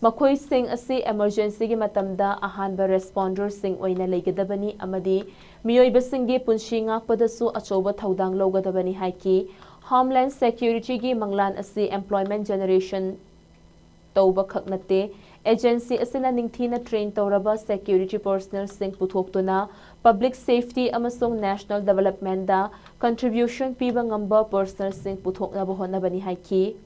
ꯃꯈꯣꯏꯁꯤꯡ ꯑꯁꯤ emergency-ꯒꯤ ꯃꯇꯝꯗ ꯑꯍꯥꯟꯕ responder-ꯁꯤꯡ ꯑꯣꯏꯅ ꯂꯩꯒꯗꯕꯅꯤ ꯑꯃꯗꯤ ꯃꯤꯑꯣꯏꯕꯁꯤꯡꯒꯤ ꯄꯨꯟꯁꯤ ꯉꯥꯛꯄꯗꯁꯨ ꯑꯆꯧꯕ ꯊꯧꯗꯥꯡ ꯂꯧꯒꯗꯕꯅꯤ ꯍꯥꯏꯈꯤ꯫ Homeland Security-ꯒꯤ ꯃꯪꯂꯥꯟ ꯑꯁꯤ employment generation ꯇꯧꯕꯈꯛ ꯅꯠꯇꯦ꯫ Agency ꯑꯁꯤꯅ ꯅꯤꯡꯊꯤꯅ train ꯇꯧꯔꯕ security personnel-ꯁꯤꯡ ꯄꯨꯊꯣꯛꯇꯨꯅ public safety ꯑꯃꯁꯨꯡ national development-ꯗ contribution ꯄꯤꯕ ꯉꯝꯕ personnel-ꯁꯤꯡ ꯄꯨꯊꯣꯛꯅꯕ ꯍꯣꯠꯅꯕꯅꯤ ꯍꯥꯏꯈꯤ꯫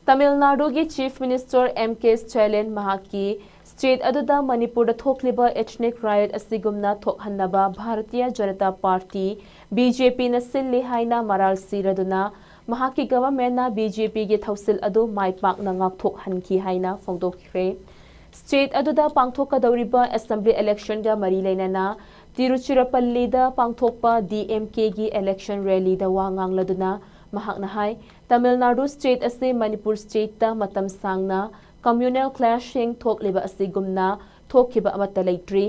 ꯇꯥꯃꯤꯜ ꯅꯥꯗꯨꯒꯤ Chief Minister M K Stalin ꯃꯍꯥꯛꯀꯤ state ꯑꯗꯨꯗ ꯃꯅꯤꯄꯨꯔꯗ ꯊꯣꯛꯂꯤꯕ ethnic riot ꯑꯁꯤꯒꯨꯝꯅ ꯊꯣꯛꯍꯟꯅꯕ Bharatiya Janata party, B J P-ꯅ ꯁꯤꯜꯂꯤ ꯍꯥꯏꯅ ꯃꯔꯥꯜ ꯁꯤꯔꯗꯨꯅ ꯃꯍꯥꯛꯀꯤ ꯒꯚꯔꯟꯃꯦꯟꯠꯅ ꯕꯤ ꯖꯦ ꯄꯤꯒꯤ ꯊꯧꯁꯤꯜ ꯑꯗꯨ ꯃꯥꯏ ꯄꯥꯛꯅ ꯉꯥꯛꯊꯣꯛꯍꯟꯈꯤ ꯍꯥꯏꯅ ꯐꯣꯡꯗꯣꯛꯈ꯭ꯔꯦ꯫ ꯁ꯭ꯇꯦꯠ ꯑꯗꯨꯗ ꯄꯥꯡꯊꯣꯛꯀꯗꯧꯔꯤꯕ ꯑꯦꯁꯦꯝꯕ꯭ꯂꯤ ꯏꯂꯦꯛꯁꯟꯒ ꯃꯔꯤ ꯂꯩꯅꯅ ꯇꯤꯔꯨꯆꯤꯔꯥꯄꯜꯂꯤꯗ ꯄꯥꯡꯊꯣꯛꯄ ꯗꯤ ꯑꯦꯝ ꯀꯦꯒꯤ ꯏꯂꯦꯛꯁꯟ ꯔꯦꯂꯤꯗ ꯋꯥ ꯉꯥꯡꯂꯗꯨꯅ ꯃꯍꯥꯛꯅ ꯍꯥꯏ, ꯇꯥꯃꯤꯜ ꯅꯥꯗꯨ ꯁ꯭ꯇꯦꯠ ꯑꯁꯤ ꯃꯅꯤꯄꯨꯔ ꯁ꯭ꯇꯦꯠꯇ ꯃꯇꯝ ꯁꯥꯡꯅ ꯀꯝꯃ꯭ꯌꯨꯅꯦꯜ ꯀ꯭ꯂꯦꯁꯁꯤꯡ ꯊꯣꯛꯂꯤꯕ ꯑꯁꯤꯒꯨꯝꯅ ꯊꯣꯛꯈꯤꯕ ꯑꯃꯠꯇ ꯂꯩꯇ꯭ꯔꯤ꯫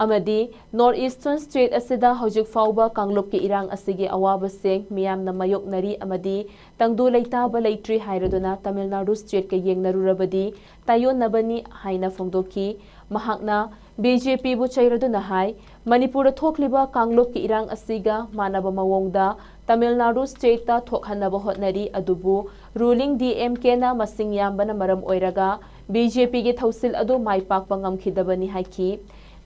ꯑꯃꯗꯤ ꯅꯣꯔꯠ ꯏꯁꯇꯔꯟ ꯁ꯭ꯇꯦꯠ ꯑꯁꯤꯗ ꯍꯧꯖꯤꯛ ꯐꯥꯎꯕ ꯀꯥꯡꯂꯨꯞꯀꯤ ꯏꯔꯥꯡ ꯑꯁꯤꯒꯤ ꯑꯋꯥꯕꯁꯤꯡ ꯃꯤꯌꯥꯝꯅ ꯃꯥꯌꯣꯛꯅꯔꯤ ꯑꯃꯗꯤ ꯇꯪꯗꯨ ꯂꯩꯇꯥꯕ ꯂꯩꯇ꯭ꯔꯤ ꯍꯥꯏꯔꯗꯨꯅ ꯇꯥꯃꯤꯜ ꯅꯥꯗꯨ ꯁ꯭ꯇꯦꯠꯀ ꯌꯦꯡꯅꯔꯨꯔꯕꯗꯤ ꯇꯥꯏꯌꯣꯟꯅꯕꯅꯤ ꯍꯥꯏꯅ ꯐꯣꯡꯗꯣꯛꯈꯤ꯫ ꯃꯍꯥꯛꯅ ꯕꯤ ꯖꯦ ꯄꯤꯕꯨ ꯆꯩꯔꯗꯨꯅ ꯍꯥꯏ, ꯃꯅꯤꯄꯨꯔꯗ ꯊꯣꯛꯂꯤꯕ ꯀꯥꯡꯂꯨꯞꯀꯤ ꯏꯔꯥꯡ ꯑꯁꯤꯒ ꯃꯥꯟꯅꯕ ꯃꯑꯣꯡꯗ ꯇꯥꯃꯤꯜ ꯅꯥꯗꯨ ꯁ꯭ꯇꯦꯠꯇ ꯊꯣꯛꯍꯟꯅꯕ ꯍꯣꯠꯅꯔꯤ, ꯑꯗꯨꯕꯨ ꯔꯨꯂꯤꯡ ꯗꯤ ꯑꯦꯝ ꯀꯦꯅ ꯃꯁꯤꯡ ꯌꯥꯝꯕꯅ ꯃꯔꯝ ꯑꯣꯏꯔꯒ ꯕꯤ ꯖꯦ ꯄꯤꯒꯤ ꯊꯧꯁꯤꯜ ꯑꯗꯨ ꯃꯥꯏ ꯄꯥꯛꯄ ꯉꯝꯈꯤꯗꯕꯅꯤ ꯍꯥꯏꯈꯤ꯫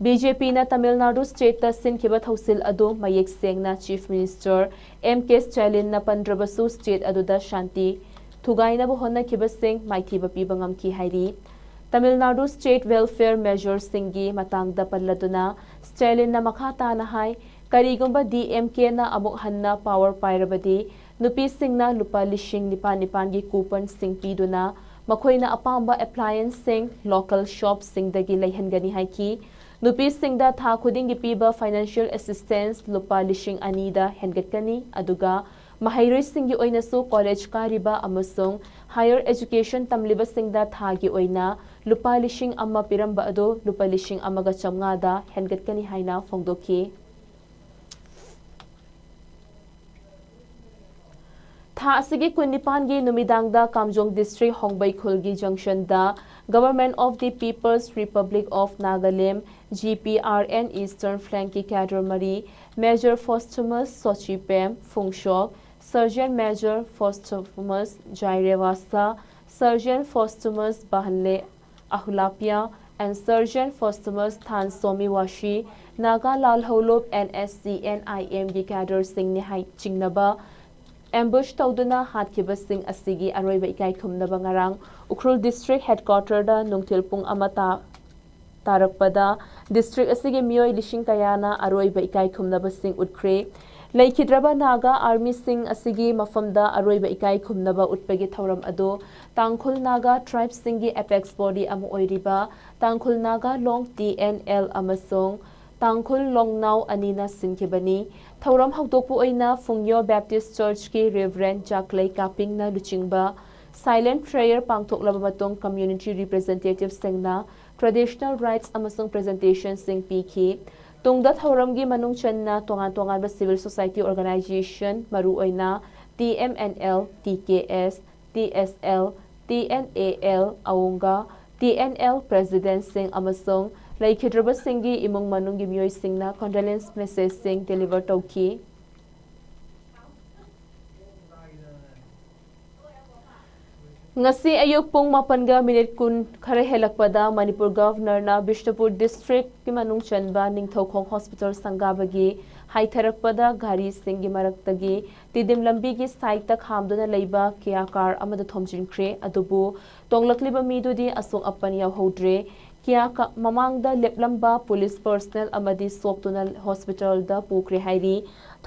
ꯕꯤ ꯖꯦ ꯄꯤꯅ ꯇꯥꯃꯤꯜ ꯅꯥꯗꯨ ꯁ꯭ꯇꯦꯠꯇ ꯁꯤꯟꯈꯤꯕ ꯊꯧꯁꯤꯜ ꯑꯗꯨ ꯃꯌꯦꯛ ꯁꯦꯡꯅ ꯆꯤꯐ ꯃꯤꯅꯤꯁꯇꯔ ꯑꯦꯝ ꯀꯦ ꯁ꯭ꯇꯥꯂꯤꯟꯅ ꯄꯟꯗ꯭ꯔꯕꯁꯨ ꯁ꯭ꯇꯦꯠ ꯑꯗꯨꯗ ꯁꯥꯟꯇꯤ ꯊꯨꯒꯥꯏꯅꯕ ꯍꯣꯠꯅꯈꯤꯕꯁꯤꯡ ꯃꯥꯏꯊꯤꯕ ꯄꯤꯕ ꯉꯝꯈꯤ ꯍꯥꯏꯔꯤ꯫ ꯇꯥꯃꯤꯜ ꯅꯥꯗꯨ ꯁ꯭ꯇꯦꯠ ꯋꯦꯜꯐꯤꯌꯔ ꯃꯦꯖꯔꯁꯤꯡꯒꯤ ꯃꯇꯥꯡꯗ ꯄꯜꯂꯗꯨꯅ ꯁ꯭ꯇꯥꯂꯤꯟꯅ ꯃꯈꯥ ꯇꯥꯅ ꯍꯥꯏ, ꯀꯔꯤꯒꯨꯝꯕ ꯗꯤ ꯑꯦꯝ ꯀꯦꯅ ꯑꯃꯨꯛ ꯍꯟꯅ ꯄꯥꯋꯔ ꯄꯥꯏꯔꯕꯗꯤ ꯅꯨꯄꯤꯁꯤꯡꯅ ꯂꯨꯄꯥ ꯂꯤꯁꯤꯡ ꯅꯤꯄꯥꯟ ꯅꯤꯄꯥꯟꯒꯤ ꯀꯨꯄꯟꯁꯤꯡ ꯄꯤꯗꯨꯅ ꯃꯈꯣꯏꯅ ꯑꯄꯥꯝꯕ ꯑꯦꯄ꯭ꯂꯥꯌꯦꯟꯁꯁꯤꯡ ꯂꯣꯀꯦꯜ ꯁꯣꯞꯁꯤꯡꯗꯒꯤ ꯂꯩꯍꯟꯒꯅꯤ ꯍꯥꯏꯈꯤ꯫ ꯅꯨꯄꯤꯁꯤꯡꯗ ꯊꯥ ꯈꯨꯗꯤꯡꯒꯤ ꯄꯤꯕ ꯐꯥꯏꯅꯥꯟꯁꯤꯌꯦꯜ ꯑꯦꯁꯤꯁꯇꯦꯟꯁ ꯂꯨꯄꯥ ꯂꯤꯁꯤꯡ ꯑꯅꯤꯗ ꯍꯦꯟꯒꯠꯀꯅꯤ, ꯑꯗꯨꯒ ꯃꯍꯩꯔꯣꯏꯁꯤꯡꯒꯤ ꯑꯣꯏꯅꯁꯨ ꯀꯣꯂꯦꯖ ꯀꯥꯔꯤꯕ ꯑꯃꯁꯨꯡ ꯍꯥꯌꯔ ꯑꯦꯖꯨꯀꯦꯁꯟ ꯇꯝꯂꯤꯕꯁꯤꯡꯗ ꯊꯥꯒꯤ ꯑꯣꯏꯅ ꯂꯨꯄꯥ ꯂꯤꯁꯤꯡ ꯑꯃ ꯄꯤꯔꯝꯕ ꯑꯗꯨ ꯂꯨꯄꯥ ꯂꯤꯁꯤꯡ ꯑꯃꯒ ꯆꯥꯝꯃꯉꯥꯗ ꯍꯦꯟꯒꯠꯀꯅꯤ ꯍꯥꯏꯅ ꯐꯣꯡꯗꯣꯛꯈꯤ꯫ ꯊꯥ ꯑꯁꯤꯒꯤ ꯀꯨꯟꯅꯤꯄꯥꯟꯒꯤ ꯅꯨꯃꯤꯗꯥꯡꯗ ꯀꯥꯝꯖꯣꯡ district ꯍꯣꯡꯕꯩ ꯈꯨꯜꯒꯤ ꯖꯪꯁꯟꯗ Government of the People's Republic of Nagalim, G P R N Eastern Flankꯀꯤ ꯀꯦꯗꯔ ꯃꯔꯤ, Major Posthumous Sochipem Phungshok, Sergeant Major Posthumous Jairewasa, Sergeant Posthumous Bahanle Ahulapiya and Sergeant Posthumous Thansomi Washi, Naga Lalhoulup N S C N I Mꯒꯤ ꯀꯦꯗꯔꯁꯤꯡꯅꯤ ꯍꯥꯏ ꯆꯤꯡꯅꯕ ꯑꯦꯝꯕꯨꯁ ꯇꯧꯗꯨꯅ ꯍꯥꯠꯈꯤꯕꯁꯤꯡ ꯑꯁꯤꯒꯤ ꯑꯔꯣꯏꯕ ꯏꯀꯥꯏ ꯈꯨꯝꯅꯕ ꯉꯔꯥꯡ ꯎꯈ꯭ꯔꯨꯜ ꯗꯤꯁꯇ꯭ꯔꯤꯛ ꯍꯦꯗꯀ꯭ꯋꯥꯇꯔꯗ ꯅꯨꯡꯊꯤꯜ ꯄꯨꯡ ꯑꯃ ꯇꯥ-, ꯇꯥꯔꯛꯄꯗ ꯗꯤꯁꯇ꯭ꯔꯤꯛ ꯑꯁꯤꯒꯤ ꯃꯤꯑꯣꯏ ꯂꯤꯁꯤꯡ ꯀꯌꯥꯅ ꯑꯔꯣꯏꯕ ꯏꯀꯥꯏ ꯈꯨꯝꯅꯕꯁꯤꯡ ꯎꯠꯈ꯭ꯔꯦ꯫ ꯂꯩꯈꯤꯗ꯭ꯔꯕ ꯅꯥꯒꯥ ꯑꯥꯔꯃꯤꯁꯤꯡ ꯑꯁꯤꯒꯤ ꯃꯐꯝꯗ ꯑꯔꯣꯏꯕ ꯏꯀꯥꯏ ꯈꯨꯝꯅꯕ ꯎꯠꯄꯒꯤ ꯊꯧꯔꯝ ꯑꯗꯨ ꯇꯥꯡꯈꯨꯜ ꯅꯥꯒꯥ ꯇ꯭ꯔꯥꯏꯕꯁꯤꯡꯒꯤ ꯑꯦꯄꯦꯛꯁ ꯕꯣꯗꯤ ꯑꯃ ꯑꯣꯏꯔꯤꯕ ꯇꯥꯡꯈꯨꯜ ꯅꯥꯒꯥ ꯂꯣꯡ, ꯇꯤ ꯑꯦꯟ ꯑꯦꯜ, ꯑꯃꯁꯨꯡ ꯇꯥꯡꯈꯨꯜ ꯂꯣꯡꯅꯥꯎ ꯑꯅꯤꯅ ꯁꯤꯟꯈꯤꯕꯅꯤ꯫ ꯊꯧꯔꯝ ꯍꯧꯗꯣꯛꯄ ꯑꯣꯏꯅ ꯐꯨꯡꯌꯣ ꯕꯦꯞꯇꯤꯁ ꯆꯔꯆꯀꯤ ꯔꯦꯚꯔꯦꯟ ꯖꯥꯀ꯭ꯂꯩ ꯀꯥꯄꯤꯡꯅ ꯂꯨꯆꯤꯡꯕ ꯁꯥꯏꯂꯦꯟ ꯄ꯭ꯔꯦꯌꯔ ꯄꯥꯡꯊꯣꯛꯂꯕ ꯃꯇꯨꯡ, ꯀꯝꯃ꯭ꯌꯨꯅꯤꯇꯤ ꯔꯤꯄ꯭ꯔꯖꯦꯟꯇꯦꯇꯤꯚꯁꯤꯡꯅ ꯇ꯭ꯔꯦꯗꯤꯁꯅꯦꯜ ꯔꯥꯏꯠꯁ ꯑꯃꯁꯨꯡ ꯄ꯭ꯔꯖꯦꯟꯇꯦꯁꯟꯁꯤꯡ ꯄꯤꯈꯤ꯫ ꯇꯨꯡꯗ ꯊꯧꯔꯝꯒꯤ ꯃꯅꯨꯡ ꯆꯟꯅ ꯇꯣꯉꯥꯟ ꯇꯣꯉꯥꯟꯕ ꯁꯤꯚꯤꯜ ꯁꯣꯁꯥꯏꯇꯤ ꯑꯣꯔꯒꯅꯥꯏꯖꯦꯁꯟ, ꯃꯔꯨꯑꯣꯏꯅ T M N L, T K S, T S L, T N A L, ꯑꯋꯨꯡꯒ, ꯇꯤ ꯑꯦꯟ ꯑꯦꯜ ꯄ꯭ꯔꯦꯁꯤꯗꯦꯟꯠꯁꯤꯡ ꯑꯃꯁꯨꯡ ꯂꯩꯈꯤꯗ꯭ꯔꯕꯁꯤꯡꯒꯤ ꯏꯃꯨꯡ ꯃꯅꯨꯡꯒꯤ ꯃꯤꯑꯣꯏꯁꯤꯡꯅ ꯀꯣꯟꯗꯣꯂꯦꯟꯁ ꯃꯦꯁꯦꯖꯁꯤꯡ ꯗꯦꯂꯤꯚꯔ ꯇꯧꯈꯤ꯫ ꯉꯁꯤ ꯑꯌꯨꯛ ꯄꯨꯡ ꯃꯥꯄꯟꯒ ꯃꯤꯅꯤꯠ ꯀꯨꯟ ꯈꯔ ꯍꯦꯜꯂꯛꯄꯗ ꯃꯅꯤꯄꯨꯔ ꯒꯚꯔꯅꯔꯅ ꯕꯤꯁꯅꯨꯄꯨꯔ ꯗꯤꯁꯇ꯭ꯔꯤꯛꯀꯤ ꯃꯅꯨꯡ ꯆꯟꯕ ꯅꯤꯡꯊꯧꯈꯣꯡ ꯍꯣꯁꯄꯤꯇꯥꯜ ꯁꯪꯒꯥꯕꯒꯤ ꯍꯥꯏꯊꯔꯛꯄꯗ ꯒꯥꯔꯤꯁꯤꯡꯒꯤ ꯃꯔꯛꯇꯒꯤ ꯇꯤꯗꯤꯝ ꯂꯝꯕꯤꯒꯤ ꯁꯥꯏꯠꯇ ꯈꯥꯝꯗꯨꯅ ꯂꯩꯕ ꯀꯤꯌꯥ ꯀꯥꯔ ꯑꯃꯗ ꯊꯣꯝꯖꯤꯟꯈ꯭ꯔꯦ꯫ ꯑꯗꯨꯕꯨ ꯇꯣꯡꯂꯛꯂꯤꯕ ꯃꯤꯗꯨꯗꯤ ꯑꯁꯣꯛ ꯑꯄꯟ ꯌꯥꯎꯍꯧꯗ꯭ꯔꯦ꯫ ꯀꯤꯌꯥ ꯀ-, ꯃꯃꯥꯡꯗ ꯂꯦꯞꯂꯝꯕ ꯄꯨꯂꯤꯁ ꯄꯔꯁꯅꯦꯜ ꯑꯃꯗꯤ ꯁꯣꯛꯇꯨꯅ ꯍꯣꯁꯄꯤꯇꯥꯜꯗ ꯄꯨꯈ꯭ꯔꯦ ꯍꯥꯏꯔꯤ꯫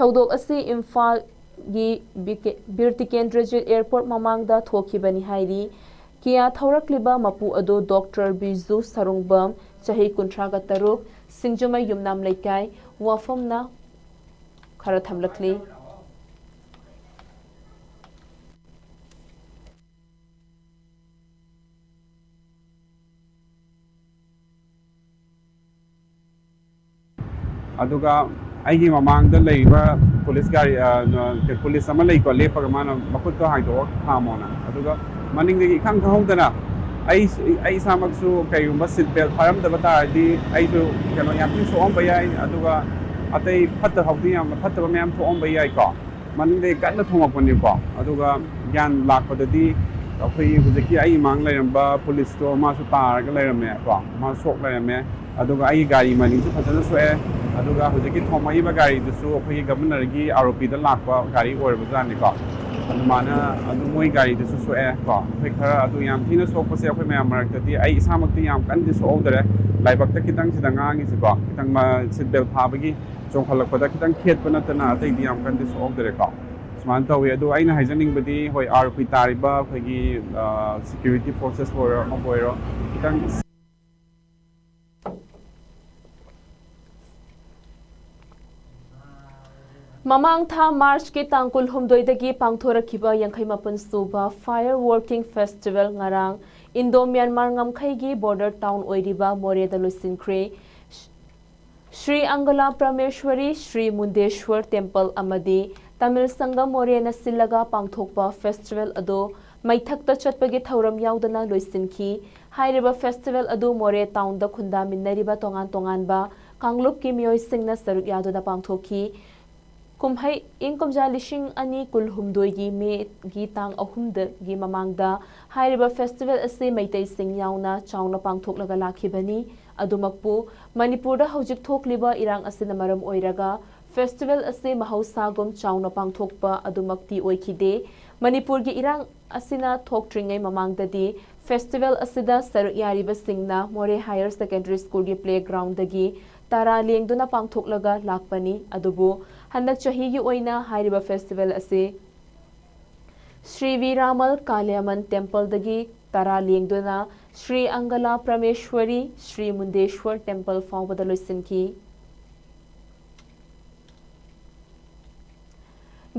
ꯊꯧꯗꯣꯛ ꯑꯁꯤ ꯏꯝꯐꯥꯜꯒꯤ ꯕꯤ ꯀꯦ, ꯕꯤꯔ ꯇꯤꯀꯦꯟꯗ꯭ꯔꯖꯤꯠ ꯑꯦꯌꯔꯄꯣꯔꯠ ꯃꯃꯥꯡꯗ ꯊꯣꯛꯈꯤꯕꯅꯤ ꯍꯥꯏꯔꯤ꯫ ꯀꯤꯌꯥ ꯊꯧꯔꯛꯂꯤꯕ ꯃꯄꯨ ꯑꯗꯨ ꯗꯣꯛꯇꯔ ꯕꯤꯖꯨ ꯁꯔꯨꯡꯕꯝ, ꯆꯍꯤ ꯀꯨꯟꯊ꯭ꯔꯥꯒ ꯇꯔꯨꯛ, ꯁꯤꯡꯖꯃꯩ ꯌꯨꯝꯅꯥꯝ ꯂꯩꯀꯥꯏ, ꯋꯥꯐꯝꯅ ꯈꯔ ꯊꯝꯂꯛꯂꯤ꯫ ꯑꯗꯨꯒ ꯑꯩꯒꯤ ꯃꯃꯥꯡꯗ ꯂꯩꯔꯤꯕ ꯄꯨꯂꯤꯁ ꯒꯥꯔꯤ, ꯑ, ꯅ-, ꯄꯨꯂꯤꯁ ꯑꯃ ꯂꯩꯀꯣ, ꯂꯦꯞꯄꯒ ꯃꯥꯅ ꯃꯈꯨꯠꯇꯣ ꯍꯥꯡꯗꯣꯛꯑꯒ ꯈꯥꯝꯃꯣꯅ꯫ ꯑꯗꯨꯒ ꯃꯅꯤꯡꯗꯒꯤ ꯏꯈꯪ ꯈꯪꯍꯧꯗꯅ ꯑꯩ, ꯑꯩ ꯏꯁꯥꯃꯛꯁꯨ ꯀꯩꯒꯨꯝꯕ ꯁꯤꯠ ꯕꯦꯜꯠ ꯐꯥꯔꯝꯗꯕ ꯇꯥꯔꯗꯤ ꯑꯩꯁꯨ ꯀꯩꯅꯣ ꯌꯥꯝ ꯊꯤꯅ ꯁꯣꯛꯑꯝꯕ ꯌꯥꯏ, ꯑꯗꯨꯒ ꯑꯇꯩ ꯐꯠꯇ ꯍꯥꯎꯗꯤ ꯌꯥꯝꯅ ꯐꯠꯇꯕ ꯃꯌꯥꯝ ꯊꯣꯛꯑꯝꯕ ꯌꯥꯏꯀꯣ꯫ ꯃꯅꯤꯡꯗꯒꯤ ꯀꯟꯅ ꯊꯣꯝꯃꯛꯄꯅꯤꯀꯣ꯫ ꯑꯗꯨꯒ ꯒ꯭ꯌꯥꯟ ꯂꯥꯛꯄꯗꯗꯤ ꯑꯩꯈꯣꯏꯒꯤ ꯍꯧꯖꯤꯛꯀꯤ ꯑꯩ ꯃꯥꯡ ꯂꯩꯔꯝꯕ ꯄꯨꯂꯤꯁꯇꯣ ꯃꯥꯁꯨ ꯇꯥꯔꯒ ꯂꯩꯔꯝꯃꯦ ꯀꯣ, ꯃꯥ ꯁꯣꯛ ꯂꯩꯔꯝꯃꯦ꯫ ꯑꯗꯨꯒ ꯑꯩꯒꯤ ꯒꯥꯔꯤ ꯃꯅꯤꯡꯁꯨ ꯐꯖꯅ ꯁꯣꯛꯑꯦ꯫ ꯑꯗꯨꯒ ꯍꯧꯖꯤꯛꯀꯤ ꯊꯣꯝꯃꯛꯏꯕ ꯒꯥꯔꯤꯗꯨꯁꯨ ꯑꯩꯈꯣꯏꯒꯤ ꯒꯕꯔꯅꯔꯒꯤ ꯑꯥꯔ ꯑꯣ ꯄꯤꯗ ꯂꯥꯛꯄ ꯒꯥꯔꯤ ꯑꯣꯏꯔꯕꯖꯥꯠꯅꯤꯀꯣ꯫ ꯑꯗꯨꯃꯥꯏꯅ ꯑꯗꯨ ꯃꯣꯏ ꯒꯥꯔꯤꯗꯨꯁꯨ ꯁꯣꯛꯑꯦ ꯀꯣ꯫ ꯑꯩꯈꯣꯏ ꯈꯔ ꯑꯗꯨ ꯌꯥꯝ ꯊꯤꯅ ꯁꯣꯛꯄꯁꯦ ꯑꯩꯈꯣꯏ ꯃꯌꯥꯝ ꯃꯔꯛꯇꯗꯤ ꯑꯩ ꯏꯁꯥꯃꯛꯇꯤ ꯌꯥꯝ ꯀꯟꯅꯗꯤ ꯁꯣꯛꯍꯧꯗꯔꯦ꯫ ꯂꯥꯏꯕꯛꯇ ꯈꯤꯇꯪ ꯁꯤꯗ ꯉꯥꯡꯉꯤꯁꯤꯀꯣ, ꯈꯤꯇꯪ ꯃ-, ꯁꯤꯠ ꯕꯦꯜꯠ ꯐꯥꯕꯒꯤ ꯆꯣꯡꯈꯠꯂꯛꯄꯗ ꯈꯤꯇꯪ ꯈꯦꯠꯄ ꯅꯠꯇꯅ ꯑꯇꯩꯗꯤ ꯌꯥꯝ ꯀꯟꯅꯗꯤ ꯁꯣꯛꯍꯧꯗ꯭ꯔꯦꯀꯣ꯫ ꯁꯨꯃꯥꯏꯅ ꯇꯧꯋꯤ꯫ ꯑꯗꯣ ꯑꯩꯅ ꯍꯥꯏꯖꯅꯤꯡꯕꯗꯤ, ꯍꯣꯏ, ꯑꯥꯔ ꯄꯤ ꯇꯥꯔꯤꯕ ꯑꯩꯈꯣꯏꯒꯤ ꯁꯦꯀ꯭ꯌꯨꯔꯤꯇꯤ ꯐꯣꯔꯁꯦꯁꯄꯨ ꯑꯣꯏꯔꯣ, ꯑꯃꯕꯨ ꯑꯣꯏꯔꯣ, ꯈꯤꯇꯪ ꯃꯃꯥꯡ ꯊꯥ ꯃꯥꯔꯆꯀꯤ ꯇꯥꯡ ꯀꯨꯟꯍꯨꯝꯗꯣꯏꯗꯒꯤ ꯄꯥꯡꯊꯣꯔꯛꯈꯤꯕ ꯌꯥꯡꯈꯩ ꯃꯥꯄꯟ ꯁꯨꯕ Fire Working Festival ꯉꯔꯥꯡ ꯏꯟꯗꯣ ꯃ꯭ꯌꯥꯟꯃꯥꯔ ꯉꯝꯈꯩꯒꯤ ꯕꯣꯔꯗꯔ ꯇꯥꯎꯟ ꯑꯣꯏꯔꯤꯕ ꯃꯣꯔꯦꯗ ꯂꯣꯏꯁꯤꯟꯈ꯭ꯔꯦ꯫ ꯁ꯭ꯔꯤ ꯑꯪꯒꯂꯥ ꯄ꯭ꯔꯃꯦꯁ꯭ꯋꯔꯤ, ꯁ꯭ꯔꯤ ꯃꯨꯟꯗꯦꯁ꯭ꯋꯔ ꯇꯦꯝꯄꯜ ꯑꯃꯗꯤ ꯇꯥꯃꯤꯜ ꯁꯪꯒꯝ ꯃꯣꯔꯦꯅ ꯁꯤꯜꯂꯒ ꯄꯥꯡꯊꯣꯛꯄ ꯐꯦꯁꯇꯤꯚꯦꯜ ꯑꯗꯨ ꯃꯩꯊꯛꯇ ꯆꯠꯄꯒꯤ ꯊꯧꯔꯝ ꯌꯥꯎꯗꯅ ꯂꯣꯏꯁꯤꯟꯈꯤ꯫ ꯍꯥꯏꯔꯤꯕ ꯐꯦꯁꯇꯤꯚꯦꯜ ꯑꯗꯨ ꯃꯣꯔꯦ ꯇꯥꯎꯟꯗ ꯈꯨꯟꯗꯥꯃꯤꯟꯅꯔꯤꯕ ꯇꯣꯉꯥꯟ ꯇꯣꯉꯥꯟꯕ ꯀꯥꯡꯂꯨꯞꯀꯤ ꯃꯤꯑꯣꯏꯁꯤꯡꯅ ꯁꯔꯨꯛ ꯌꯥꯗꯨꯅ ꯄꯥꯡꯊꯣꯛꯈꯤ꯫ ꯀꯨꯝꯍꯩ ꯏꯪ ꯀꯨꯝꯖꯥ ꯂꯤꯁꯤꯡ ꯑꯅꯤ ꯀꯨꯟꯍꯨꯝꯗꯣꯏꯒꯤ ꯃꯦꯒꯤ ꯇꯥꯡ ꯑꯍꯨꯝꯗꯒꯤ ꯃꯃꯥꯡꯗ ꯍꯥꯏꯔꯤꯕ ꯐꯦꯁꯇꯤꯚꯦꯜ ꯑꯁꯤ ꯃꯩꯇꯩꯁꯤꯡ ꯌꯥꯎꯅ ꯆꯥꯎꯅ ꯄꯥꯡꯊꯣꯛꯂꯒ ꯂꯥꯛꯈꯤꯕꯅꯤ꯫ ꯑꯗꯨꯃꯛꯄꯨ, ꯃꯅꯤꯄꯨꯔꯗ ꯍꯧꯖꯤꯛ ꯊꯣꯛꯂꯤꯕ ꯏꯔꯥꯡ ꯑꯁꯤꯅ ꯃꯔꯝ ꯑꯣꯏꯔꯒ ꯐꯦꯁꯇꯤꯚꯦꯜ ꯑꯁꯤ ꯃꯍꯧꯁꯥꯒꯨꯝ ꯆꯥꯎꯅ ꯄꯥꯡꯊꯣꯛꯄ ꯑꯗꯨꯃꯛꯇꯤ ꯑꯣꯏꯈꯤꯗꯦ꯫ ꯃꯅꯤꯄꯨꯔꯒꯤ ꯏꯔꯥꯡ ꯑꯁꯤꯅ ꯊꯣꯛꯇ꯭ꯔꯤꯉꯩ ꯃꯃꯥꯡꯗꯗꯤ ꯐꯦꯁꯇꯤꯚꯦꯜ ꯑꯁꯤꯗ ꯁꯔꯨꯛ ꯌꯥꯔꯤꯕꯁꯤꯡꯅ ꯃꯣꯔꯦ ꯍꯥꯌꯔ ꯁꯦꯀꯦꯟꯗꯔꯤ ꯁ꯭ꯀꯨꯜꯒꯤ ꯄ꯭ꯂꯦꯒ꯭ꯔꯥꯎꯟꯗꯒꯤ ꯇꯔꯥ ꯂꯦꯡꯗꯨꯅ ꯄꯥꯡꯊꯣꯛꯂꯒ ꯂꯥꯛꯄꯅꯤ꯫ ꯑꯗꯨꯕꯨ ꯍꯟꯗꯛ ꯆꯍꯤꯒꯤ ꯑꯣꯏꯅ ꯍꯥꯏꯔꯤꯕ ꯐꯦꯁꯇꯤꯚꯦꯜ ꯑꯁꯤ ꯁ꯭ꯔꯤ ꯚꯤ ꯔꯥꯃꯜ ꯀꯥꯂꯤꯌꯥꯃꯟ ꯇꯦꯝꯄꯜꯗꯒꯤ ꯇꯔꯥ ꯂꯦꯡꯗꯨꯅ ꯁ꯭ꯔꯤ ꯑꯪꯒꯂꯥ ꯄ꯭ꯔꯃꯦꯁ꯭ꯋꯔꯤ, ꯁ꯭ꯔꯤ ꯃꯨꯟꯗꯦꯁ꯭ꯋꯔ ꯇꯦꯝꯄꯜ ꯐꯥꯎꯕꯗ ꯂꯣꯏꯁꯤꯟꯈꯤ꯫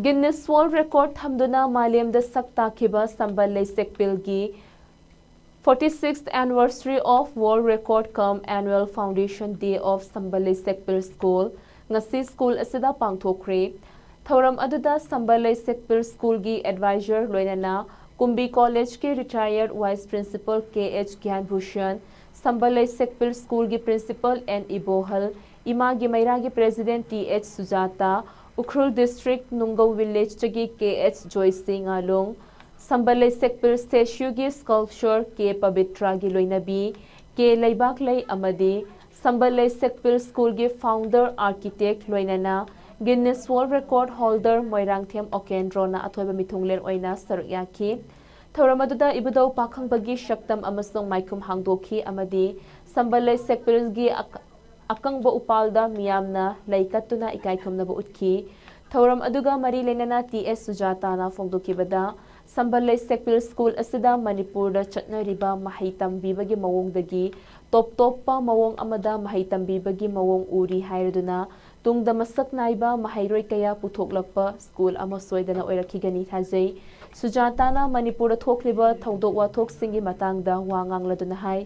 ꯒꯤꯟꯅꯤꯁ ꯋꯥꯔꯜꯗ ꯔꯦꯀꯣꯔꯗ ꯊꯝꯗꯨꯅ ꯃꯥꯂꯦꯝꯗ ꯁꯛ ꯇꯥꯛꯈꯤꯕ ꯁꯝꯕꯜ ꯂꯩꯁꯦꯛꯄꯤꯜꯒꯤ forty-sixth anniversary of World Record cum Annual Foundation Day of Sambal Lei Sekpil School ꯉꯁꯤ ꯁ꯭ꯀꯨꯜ ꯑꯁꯤꯗ ꯄꯥꯡꯊꯣꯛꯈ꯭ꯔꯦ꯫ ꯊꯧꯔꯝ ꯑꯗꯨꯗ ꯁꯝꯕꯜ ꯂꯩ ꯁꯦꯛꯄꯤꯜ ꯁ꯭ꯀꯨꯜꯒꯤ ꯑꯦꯗꯚꯥꯏꯖꯔ ꯂꯣꯏꯅꯅ ꯀꯨꯝꯕꯤ ꯀꯣꯂꯦꯖꯀꯤ ꯔꯤꯇꯥꯌꯔꯗ vice principal K H Gyanbhushan, Sambal Lei Sekpil ꯁ꯭ꯀꯨꯜꯒꯤ ꯄ꯭ꯔꯤꯟꯁꯤꯄꯜ ꯑꯦꯟ ꯏꯕꯣꯍꯜ, ꯏꯃꯥꯒꯤ ꯃꯩꯔꯥꯒꯤ president T H Sujata, Ukhrul district Nungkao ꯚꯤꯂꯦꯖꯇꯒꯤ K H Joisi Ngalong, Sambal Lei Sekpil ꯁ꯭ꯇꯦꯆꯨꯒꯤ sculpture ꯀꯦ ꯄꯕꯤꯇ꯭ꯔꯥꯒꯤ ꯂꯣꯏꯅꯕꯤ ꯀꯦ ꯂꯩꯕꯥꯛꯂꯩ ꯑꯃꯗꯤ ꯁꯝꯕꯜ ꯂꯩ ꯁꯦꯛꯄꯤꯜ ꯁ꯭ꯀꯨꯜꯒꯤ ꯐꯥꯎꯟꯗꯔ ꯑꯥꯔꯀꯤꯇꯦꯛ ꯂꯣꯏꯅꯅ ꯒꯤꯟꯅꯤꯁ ꯋꯥꯔꯜꯗ ꯔꯦꯀꯣꯔꯗ ꯍꯣꯜꯗꯔ ꯃꯣꯏꯔꯥꯡꯊꯦꯝ ꯑꯣꯀꯦꯟꯗ꯭ꯔꯣꯅ ꯑꯊꯣꯏꯕ ꯃꯤꯊꯨꯡꯂꯦꯟ ꯑꯣꯏꯅ ꯁꯔꯨꯛ ꯌꯥꯈꯤ꯫ ꯊꯧꯔꯝ ꯑꯗꯨꯗ ꯏꯕꯨꯙꯧ ꯄꯥꯈꯪꯕꯒꯤ ꯁꯛꯇꯝ ꯑꯃꯁꯨꯡ ꯃꯥꯏꯈꯨꯝ ꯍꯥꯡꯗꯣꯛꯈꯤ ꯑꯃꯗꯤ ꯁꯝꯕꯜ ꯂꯩ ꯁꯦꯛꯄꯤꯜꯒꯤ ꯑꯛ-, ꯑꯀꯪꯕ ꯎꯄꯥꯜꯗ ꯃꯤꯌꯥꯝꯅ ꯂꯩ ꯀꯠꯇꯨꯅ ꯏꯀꯥꯏ ꯈꯨꯝꯅꯕ ꯎꯠꯈꯤ꯫ ꯊꯧꯔꯝ ꯑꯗꯨꯒ ꯃꯔꯤ ꯂꯩꯅꯅ ꯇꯤ ꯑꯦꯁ ꯁꯨꯖꯥꯇꯥꯅ ꯐꯣꯡꯗꯣꯛꯈꯤꯕꯗ, ꯁꯝꯕꯜ ꯂꯩꯁꯦꯛꯄꯤꯜ ꯁ꯭ꯀꯨꯜ ꯑꯁꯤꯗ ꯃꯅꯤꯄꯨꯔꯗ ꯆꯠꯅꯔꯤꯕ ꯃꯍꯩ ꯇꯝꯕꯤꯕꯒꯤ ꯃꯑꯣꯡꯗꯒꯤ ꯇꯣꯞ ꯇꯣꯞꯄ ꯃꯑꯣꯡ ꯑꯃꯗ ꯃꯍꯩ ꯇꯝꯕꯤꯕꯒꯤ ꯃꯑꯣꯡ ꯎꯔꯤ ꯍꯥꯏꯔꯗꯨꯅ, ꯇꯨꯡꯗ ꯃꯁꯛ ꯅꯥꯏꯕ ꯃꯍꯩꯔꯣꯏ ꯀꯌꯥ ꯄꯨꯊꯣꯛꯂꯛꯄ ꯁ꯭ꯀꯨꯜ ꯑꯃ ꯁꯣꯏꯗꯅ ꯑꯣꯏꯔꯛꯈꯤꯒꯅꯤ ꯊꯥꯖꯩ꯫ ꯁꯨꯖꯥꯇꯥꯅ ꯃꯅꯤꯄꯨꯔꯗ ꯊꯣꯛꯂꯤꯕ ꯊꯧꯗꯣꯛ ꯋꯥꯊꯣꯛꯁꯤꯡꯒꯤ ꯃꯇꯥꯡꯗ ꯋꯥ ꯉꯥꯡꯂꯗꯨꯅ ꯍꯥꯏ,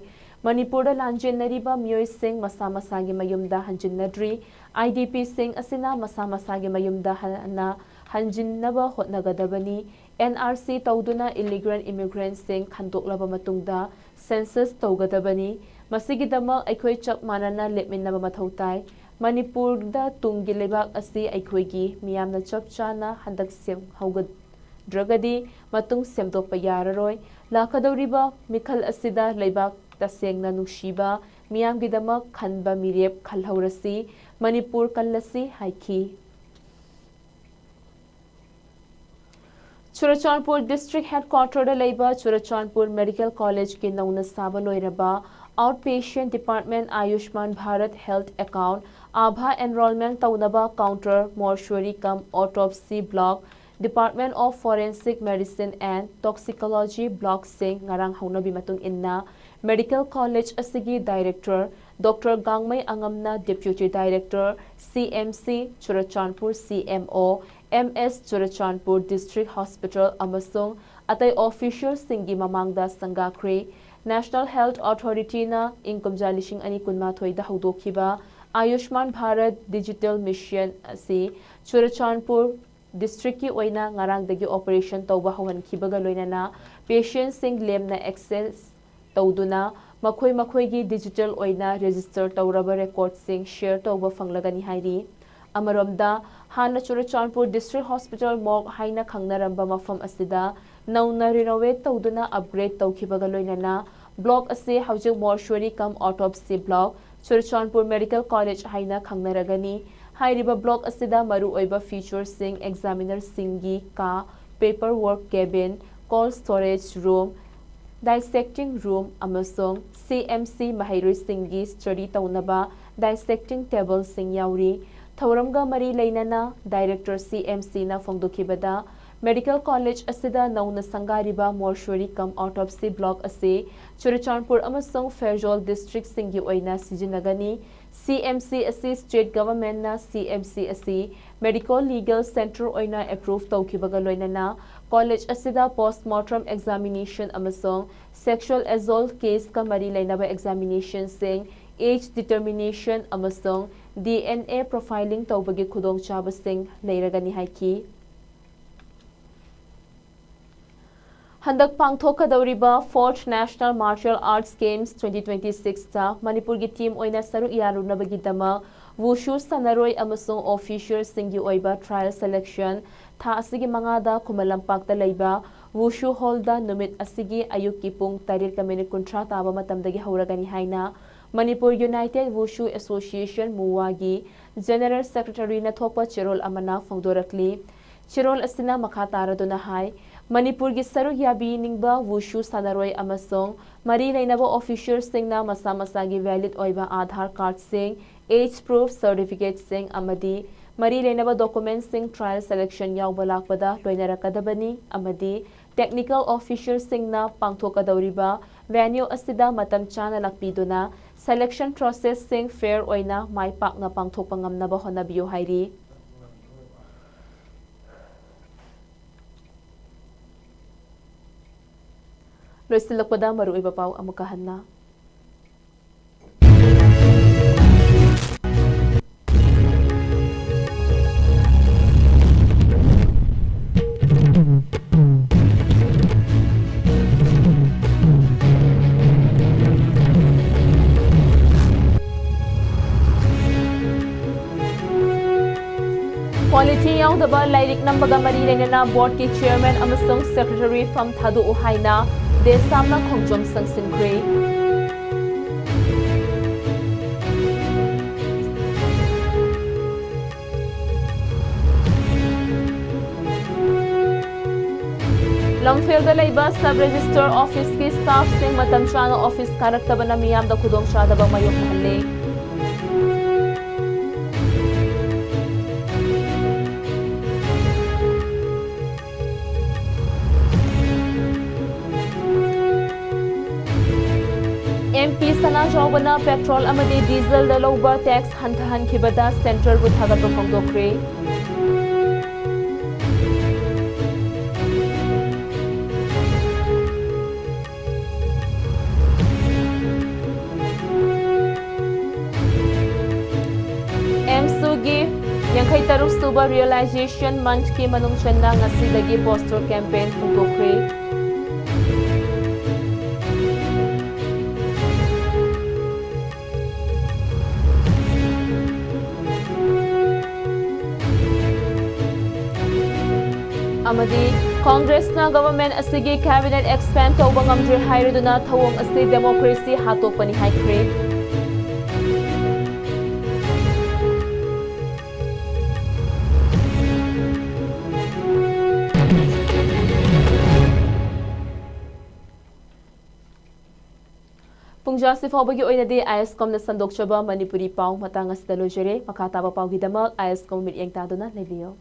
ꯃꯅꯤꯄꯨꯔꯗ ꯂꯥꯟꯖꯦꯟꯅꯔꯤꯕ ꯃꯤꯑꯣꯏꯁꯤꯡ ꯃꯁꯥ ꯃꯁꯥꯒꯤ ꯃꯌꯨꯝꯗ ꯍꯟꯖꯤꯟꯅꯗ꯭ꯔꯤ꯫ ꯑꯥꯏ ꯗꯤ ꯄꯤꯁꯤꯡ ꯑꯁꯤꯅ ꯃꯁꯥ ꯃꯁꯥꯒꯤ ꯃꯌꯨꯝꯗ ꯍꯟꯅ ꯍꯟꯖꯤꯟꯅꯕ ꯍꯣꯠꯅꯒꯗꯕꯅꯤ꯫ ꯑꯦꯟ ꯑꯥꯔ ꯁꯤ ꯇꯧꯗꯨꯅ ꯏꯂꯤꯒ꯭ꯔꯦꯟ ꯏꯃꯤꯒ꯭ꯔꯦꯟꯁꯤꯡ ꯈꯟꯗꯣꯛꯂꯕ ꯃꯇꯨꯡꯗ ꯁꯦꯟꯁꯁ ꯇꯧꯒꯗꯕꯅꯤ꯫ ꯃꯁꯤꯒꯤꯗꯃꯛ ꯑꯩꯈꯣꯏ ꯆꯞ ꯃꯥꯟꯅꯅ ꯂꯦꯞꯃꯤꯟꯅꯕ ꯃꯊꯧ ꯇꯥꯏ꯫ ꯃꯅꯤꯄꯨꯔꯗ ꯇꯨꯡꯒꯤ ꯂꯩꯕꯥꯛ ꯑꯁꯤ ꯑꯩꯈꯣꯏꯒꯤ ꯃꯤꯌꯥꯝꯅ ꯆꯞ ꯆꯥꯅ ꯍꯟꯗꯛ ꯁꯦꯝꯍꯧꯒꯗ꯭ꯔꯒꯗꯤ ꯃꯇꯨꯡ ꯁꯦꯝꯗꯣꯛꯄ ꯌꯥꯔꯔꯣꯏ꯫ ꯂꯥꯛꯀꯗꯧꯔꯤꯕ ꯃꯤꯈꯜ ꯑꯁꯤꯗ ꯂꯩꯕꯥꯛ ꯇꯁꯦꯡꯅ ꯅꯨꯡꯁꯤꯕ, ꯃꯤꯌꯥꯝꯒꯤꯗꯃꯛ ꯈꯟꯕ ꯃꯤꯔꯦꯞ ꯈꯜꯍꯧꯔꯁꯤ꯫ ꯃꯅꯤꯄꯨꯔ ꯀꯜꯂꯁꯤ ꯍꯥꯏꯈꯤ꯫ ꯆꯨꯔꯆꯥꯟꯄꯨꯔ ꯗꯤꯁꯇ꯭ꯔꯤꯛ ꯍꯦꯗꯀ꯭ꯋꯥꯇꯔꯗ ꯂꯩꯕ ꯆꯨꯔꯆꯥꯟꯄꯨꯔ ꯃꯦꯗꯤꯀꯦꯜ ꯀꯣꯂꯦꯖꯀꯤ ꯅꯧꯅ ꯁꯥꯕ ꯂꯣꯏꯔꯕ out patient department Ayushman Bharat health account, ꯑꯥꯚꯥ ꯑꯦꯟꯔꯣꯜꯃꯦꯟ ꯇꯧꯅꯕ counter, mortuary cum autopsy block, department of forensic medicine and toxicology ꯕ꯭ꯂꯣꯛꯁꯤꯡ ꯉꯔꯥꯡ ꯍꯧꯅꯕꯤ ꯃꯇꯨꯡ ꯏꯟꯅ ꯃꯦꯗꯤꯀꯦꯜ ꯀꯣꯂꯦꯖ ꯑꯁꯤꯒꯤ ꯗꯥꯏꯔꯦꯛꯇꯔ ꯗꯣꯛꯇꯔ ꯒꯥꯡꯃꯩ ꯑꯉꯝꯅ deputy director C M C Churachandpur, C M O M S Churachandpur district hospital ꯑꯃꯁꯨꯡ ꯑꯇꯩ ꯑꯣꯐꯤꯁꯤꯌꯦꯜꯁꯤꯡꯒꯤ ꯃꯃꯥꯡꯗ ꯁꯪꯒꯥꯈ꯭ꯔꯦ꯫ ꯅꯦꯁꯅꯦꯜ ꯍꯦꯜꯊ ꯑꯣꯊꯣꯔꯤꯇꯤꯅ ꯏꯪ ꯀꯨꯝꯖꯥ ꯂꯤꯁꯤꯡ ꯑꯅꯤ ꯀꯨꯟꯃꯥꯊꯣꯏꯗ ꯍꯧꯗꯣꯛꯈꯤꯕ ꯑꯥꯌꯨꯁꯃꯥꯟ ꯚꯥꯔꯠ ꯗꯤꯖꯤꯇꯦꯜ ꯃꯤꯁꯟ ꯑꯁꯤ ꯆꯨꯔꯆꯥꯟꯄꯨꯔ ꯗꯤꯁꯇ꯭ꯔꯤꯛꯀꯤ ꯑꯣꯏꯅ ꯉꯔꯥꯡꯗꯒꯤ ꯑꯣꯄꯔꯦꯁꯟ ꯇꯧꯕ ꯍꯧꯍꯟꯈꯤꯕꯒ ꯂꯣꯏꯅꯅ ꯄꯦꯁꯦꯟꯁꯤꯡ ꯂꯦꯝꯅ ꯑꯦꯛꯁꯦꯁ ꯇꯧꯗꯨꯅ ꯃꯈꯣꯏ ꯃꯈꯣꯏꯒꯤ ꯗꯤꯖꯤꯇꯦꯜ ꯑꯣꯏꯅ ꯔꯦꯖꯤꯁꯇꯔ ꯇꯧꯔꯕ ꯔꯦꯀꯣꯔꯗꯁꯤꯡ ꯁꯦꯌꯔ ꯇꯧꯕ ꯐꯪꯂꯒꯅꯤ ꯍꯥꯏꯔꯤ꯫ ꯑꯃꯔꯣꯝꯗ, ꯍꯥꯟꯅ ꯆꯨꯔꯆꯥꯟꯄꯨꯔ ꯗꯤꯁꯇ꯭ꯔꯤꯛ ꯍꯣꯁꯄꯤꯇꯥꯜ ꯃꯣꯔꯒ ꯍꯥꯏꯅ ꯈꯪꯅꯔꯝꯕ ꯃꯐꯝ ꯑꯁꯤꯗ ꯅꯧꯅ ꯔꯤꯅꯣꯚꯦꯠ ꯇꯧꯗꯨꯅ ꯑꯞꯒ꯭ꯔꯦꯗ ꯇꯧꯈꯤꯕꯒ ꯂꯣꯏꯅꯅ ꯕ꯭ꯂꯣꯛ ꯑꯁꯤ ꯍꯧꯖꯤꯛ ꯃꯣꯔꯆꯨꯔꯤ cum autopsy block, Churachandpur medical college ꯍꯥꯏꯅ ꯈꯪꯅꯔꯒꯅꯤ꯫ ꯍꯥꯏꯔꯤꯕ ꯕ꯭ꯂꯣꯛ ꯑꯁꯤꯗ ꯃꯔꯨꯑꯣꯏꯕ ꯐꯤꯆꯔꯁꯤꯡ, ꯑꯦꯛꯖꯥꯃꯤꯅꯔꯁꯤꯡꯒꯤ ꯀꯥ, ꯄꯦꯄꯔ ꯋꯥꯔꯛ ꯀꯦꯕꯤꯟ, ꯀꯣꯜꯗ ꯁ꯭ꯇꯣꯔꯦꯖ ꯔꯨꯝ, ꯗꯥꯏꯁꯦꯛꯇꯤꯡ ꯔꯨꯝ ꯑꯃꯁꯨꯡ ꯁꯤ ꯑꯦꯝ ꯁꯤ ꯃꯍꯩꯔꯣꯏꯁꯤꯡꯒꯤ ꯁ꯭ꯇꯗꯤ ꯇꯧꯅꯕ dissecting tableꯁꯤꯡ ꯌꯥꯎꯔꯤ꯫ ꯊꯧꯔꯝꯒ ꯃꯔꯤ ꯂꯩꯅꯅ Director C M Cꯅ ꯐꯣꯡꯗꯣꯛꯈꯤꯕꯗ, Medical College ꯑꯁꯤꯗ ꯅꯧꯅ ꯁꯪꯒꯥꯔꯤꯕ mortuary cum autopsy block ꯑꯁꯤ ꯆꯨꯔꯆꯥꯟꯄꯨꯔ ꯑꯃꯁꯨꯡ ꯐꯦꯔꯖꯣꯜ districtꯁꯤꯡꯒꯤ ꯑꯣꯏꯅ ꯁꯤꯖꯤꯟꯅꯒꯅꯤ꯫ C M C ꯑꯁꯤ state governmentꯅ C M C ꯑꯁꯤ medico legal centre ꯑꯣꯏꯅ approve ꯇꯧꯈꯤꯕꯒ ꯂꯣꯏꯅꯅ college ꯑꯁꯤꯗ post mortem examination ꯑꯃꯁꯨꯡ sexual assault caseꯀ ꯃꯔꯤ ꯂꯩꯅꯕ examinationꯁꯤꯡ, age determination ꯑꯃꯁꯨꯡ D N A profiling ꯇꯧꯕꯒꯤ ꯈꯨꯗꯣꯡꯆꯥꯕꯁꯤꯡ ꯂꯩꯔꯒꯅꯤ ꯍꯥꯏꯈꯤ꯫ ꯍꯟꯗꯛ ꯄꯥꯡꯊꯣꯛꯀꯗꯧꯔꯤꯕ Fourth National Martial Arts Games twenty twenty-sixꯇ ꯃꯅꯤꯄꯨꯔꯒꯤ team ꯑꯣꯏꯅ ꯁꯔꯨꯛ ꯌꯥꯔꯨꯅꯕꯒꯤꯗꯃꯛ wushu ꯁꯥꯟꯅꯔꯣꯏ ꯑꯃꯁꯨꯡ officerꯁꯤꯡꯒꯤ ꯑꯣꯏꯕ trial selection ꯊꯥ ꯑꯁꯤꯒꯤ ꯃꯉꯥꯗ ꯈꯨꯃꯟ ꯂꯝꯄꯥꯛꯇ ꯂꯩꯕ wushu hallꯗ ꯅꯨꯃꯤꯠ ꯑꯁꯤꯒꯤ ꯑꯌꯨꯛꯀꯤ ꯄꯨꯡ ꯇꯔꯦꯠꯀ minute ꯀꯨꯟꯊ꯭ꯔꯥ ꯇꯥꯕ ꯃꯇꯝꯗꯒꯤ ꯍꯧꯔꯒꯅꯤ ꯍꯥꯏꯅ Manipur United Wushu Association, MUWAꯒꯤ General Secretaryꯅ ꯊꯣꯛꯄ ꯆꯦꯔꯣꯜ ꯑꯃꯅ ꯐꯣꯡꯗꯣꯔꯛꯂꯤ꯫ ꯆꯦꯔꯣꯜ ꯑꯁꯤꯅ ꯃꯈꯥ ꯇꯥꯔꯗꯨꯅ ꯍꯥꯏ, ꯃꯅꯤꯄꯨꯔꯒꯤ ꯁꯔꯨꯛ ꯌꯥꯕꯤꯅꯤꯡꯕ wushu ꯁꯥꯟꯅꯔꯣꯏ ꯑꯃꯁꯨꯡ ꯃꯔꯤ ꯂꯩꯅꯕ officerꯁꯤꯡꯅ ꯃꯁꯥ ꯃꯁꯥꯒꯤ valid ꯑꯣꯏꯕ Aadhaar cardꯁꯤꯡ, age proof certificateꯁꯤꯡ ꯑꯃꯗꯤ ꯃꯔꯤ ꯂꯩꯅꯕ documentꯁꯤꯡ trial selection ꯌꯥꯎꯕ ꯂꯥꯛꯄꯗ ꯂꯣꯏꯅꯔꯛꯀꯗꯕꯅꯤ ꯑꯃꯗꯤ technical officerꯁꯤꯡꯅ ꯄꯥꯡꯊꯣꯛꯀꯗꯧꯔꯤꯕ venue ꯑꯁꯤꯗ ꯃꯇꯝ ꯆꯥꯅ ꯂꯥꯛꯄꯤꯗꯨꯅ selection processꯁꯤꯡ fair ꯑꯣꯏꯅ ꯃꯥꯏ ꯄꯥꯛꯅ ꯄꯥꯡꯊꯣꯛꯄ ꯉꯝꯅꯕ ꯍꯣꯠꯅꯕꯤꯌꯨ ꯍꯥꯏꯔꯤ꯫ ꯂꯣꯏꯁꯤꯜꯂꯛꯄꯗ ꯃꯔꯨꯑꯣꯏꯕ ꯄꯥꯎ ꯑꯃꯨꯛꯀ ꯍꯟꯅ꯫ Quality ꯌꯥꯎꯗꯕ ꯂꯥꯏꯔꯤꯛ ꯅꯝꯕꯒ ꯃꯔꯤ ꯂꯩꯅꯅ boardꯀꯤ chairman ꯑꯃꯁꯨꯡ secretary ꯐꯝ ꯊꯥꯗꯣꯛꯎ ꯍꯥꯏꯅ ꯗꯦꯁꯥꯝꯅ ꯈꯣꯡꯖꯣꯝ ꯆꯪꯁꯤꯟꯈ꯭ꯔꯦ꯫ ꯂꯝꯐꯦꯜꯗ ꯂꯩꯕ sub register officeꯀꯤ staffꯁꯤꯡ ꯃꯇꯝ ꯆꯥꯅ office ꯀꯥꯔꯛꯇꯕꯅ ꯃꯤꯌꯥꯝꯗ ꯈꯨꯗꯣꯡꯆꯥꯗꯕ ꯃꯥꯌꯣꯛꯅꯍꯜꯂꯦ꯫ ꯅ ꯄꯦꯇ꯭ꯔꯣꯜ ꯑꯃꯗꯤ ꯗꯤꯖꯜꯗ ꯂꯧꯕ ꯇꯦꯛꯁ ꯍꯟꯊꯍꯟꯈꯤꯕꯗ ꯁꯦꯟꯇ꯭ꯔꯕꯨ ꯊꯥꯒꯠꯄ ꯐꯣꯡꯗꯣꯛꯈ꯭ꯔꯦ꯫ ꯑꯦꯝꯁꯨꯒꯤ ꯌꯥꯡꯈꯩ ꯇꯔꯨꯛ ꯁꯨꯕ ꯔꯤꯌꯦꯂꯥꯏꯖꯦꯁꯟ ꯃꯟꯊꯀꯤ ꯃꯅꯨꯡ ꯆꯟꯅ ꯉꯁꯤꯗꯒꯤ ꯄꯣꯁꯇꯔ ꯀꯦꯝꯄꯦꯟ ꯍꯧꯗꯣꯛꯈ꯭ꯔꯦ꯫ ꯑꯃꯗꯤ ꯀꯣꯡꯒ꯭ꯔꯦꯁꯅ ꯒꯚꯔꯟꯃꯦꯟꯠ ꯑꯁꯤꯒꯤ ꯀꯦꯕꯤꯅꯦꯠ ꯑꯦꯛꯁꯄꯦꯟꯗ ꯇꯧꯕ ꯉꯝꯗ꯭ꯔꯦ ꯍꯥꯏꯔꯗꯨꯅ ꯊꯧꯑꯣꯡ ꯑꯁꯤ ꯗꯦꯃꯣꯀ꯭ꯔꯦꯁꯤ ꯍꯥꯠꯇꯣꯛꯄꯅꯤ ꯍꯥꯏꯈ꯭ꯔꯦ꯫ ꯄꯨꯡꯖꯥꯁꯤ ꯐꯥꯎꯕꯒꯤ ꯑꯣꯏꯅꯗꯤ ꯑꯥꯏ ꯑꯦꯁ ꯀꯣꯝꯅ ꯁꯟꯗꯣꯛꯆꯕ ꯃꯅꯤꯄꯨꯔꯤ ꯄꯥꯎ ꯃꯇꯥꯡ ꯑꯁꯤꯗ ꯂꯣꯏꯖꯔꯦ꯫ ꯃꯈꯥ ꯇꯥꯕ ꯄꯥꯎꯒꯤꯗꯃꯛ ꯑꯥꯏ ꯑꯦꯁ ꯀꯣꯝ ꯃꯤꯠꯌꯦꯡ ꯇꯥꯗꯨꯅ ꯂꯩꯕꯤꯌꯨ꯫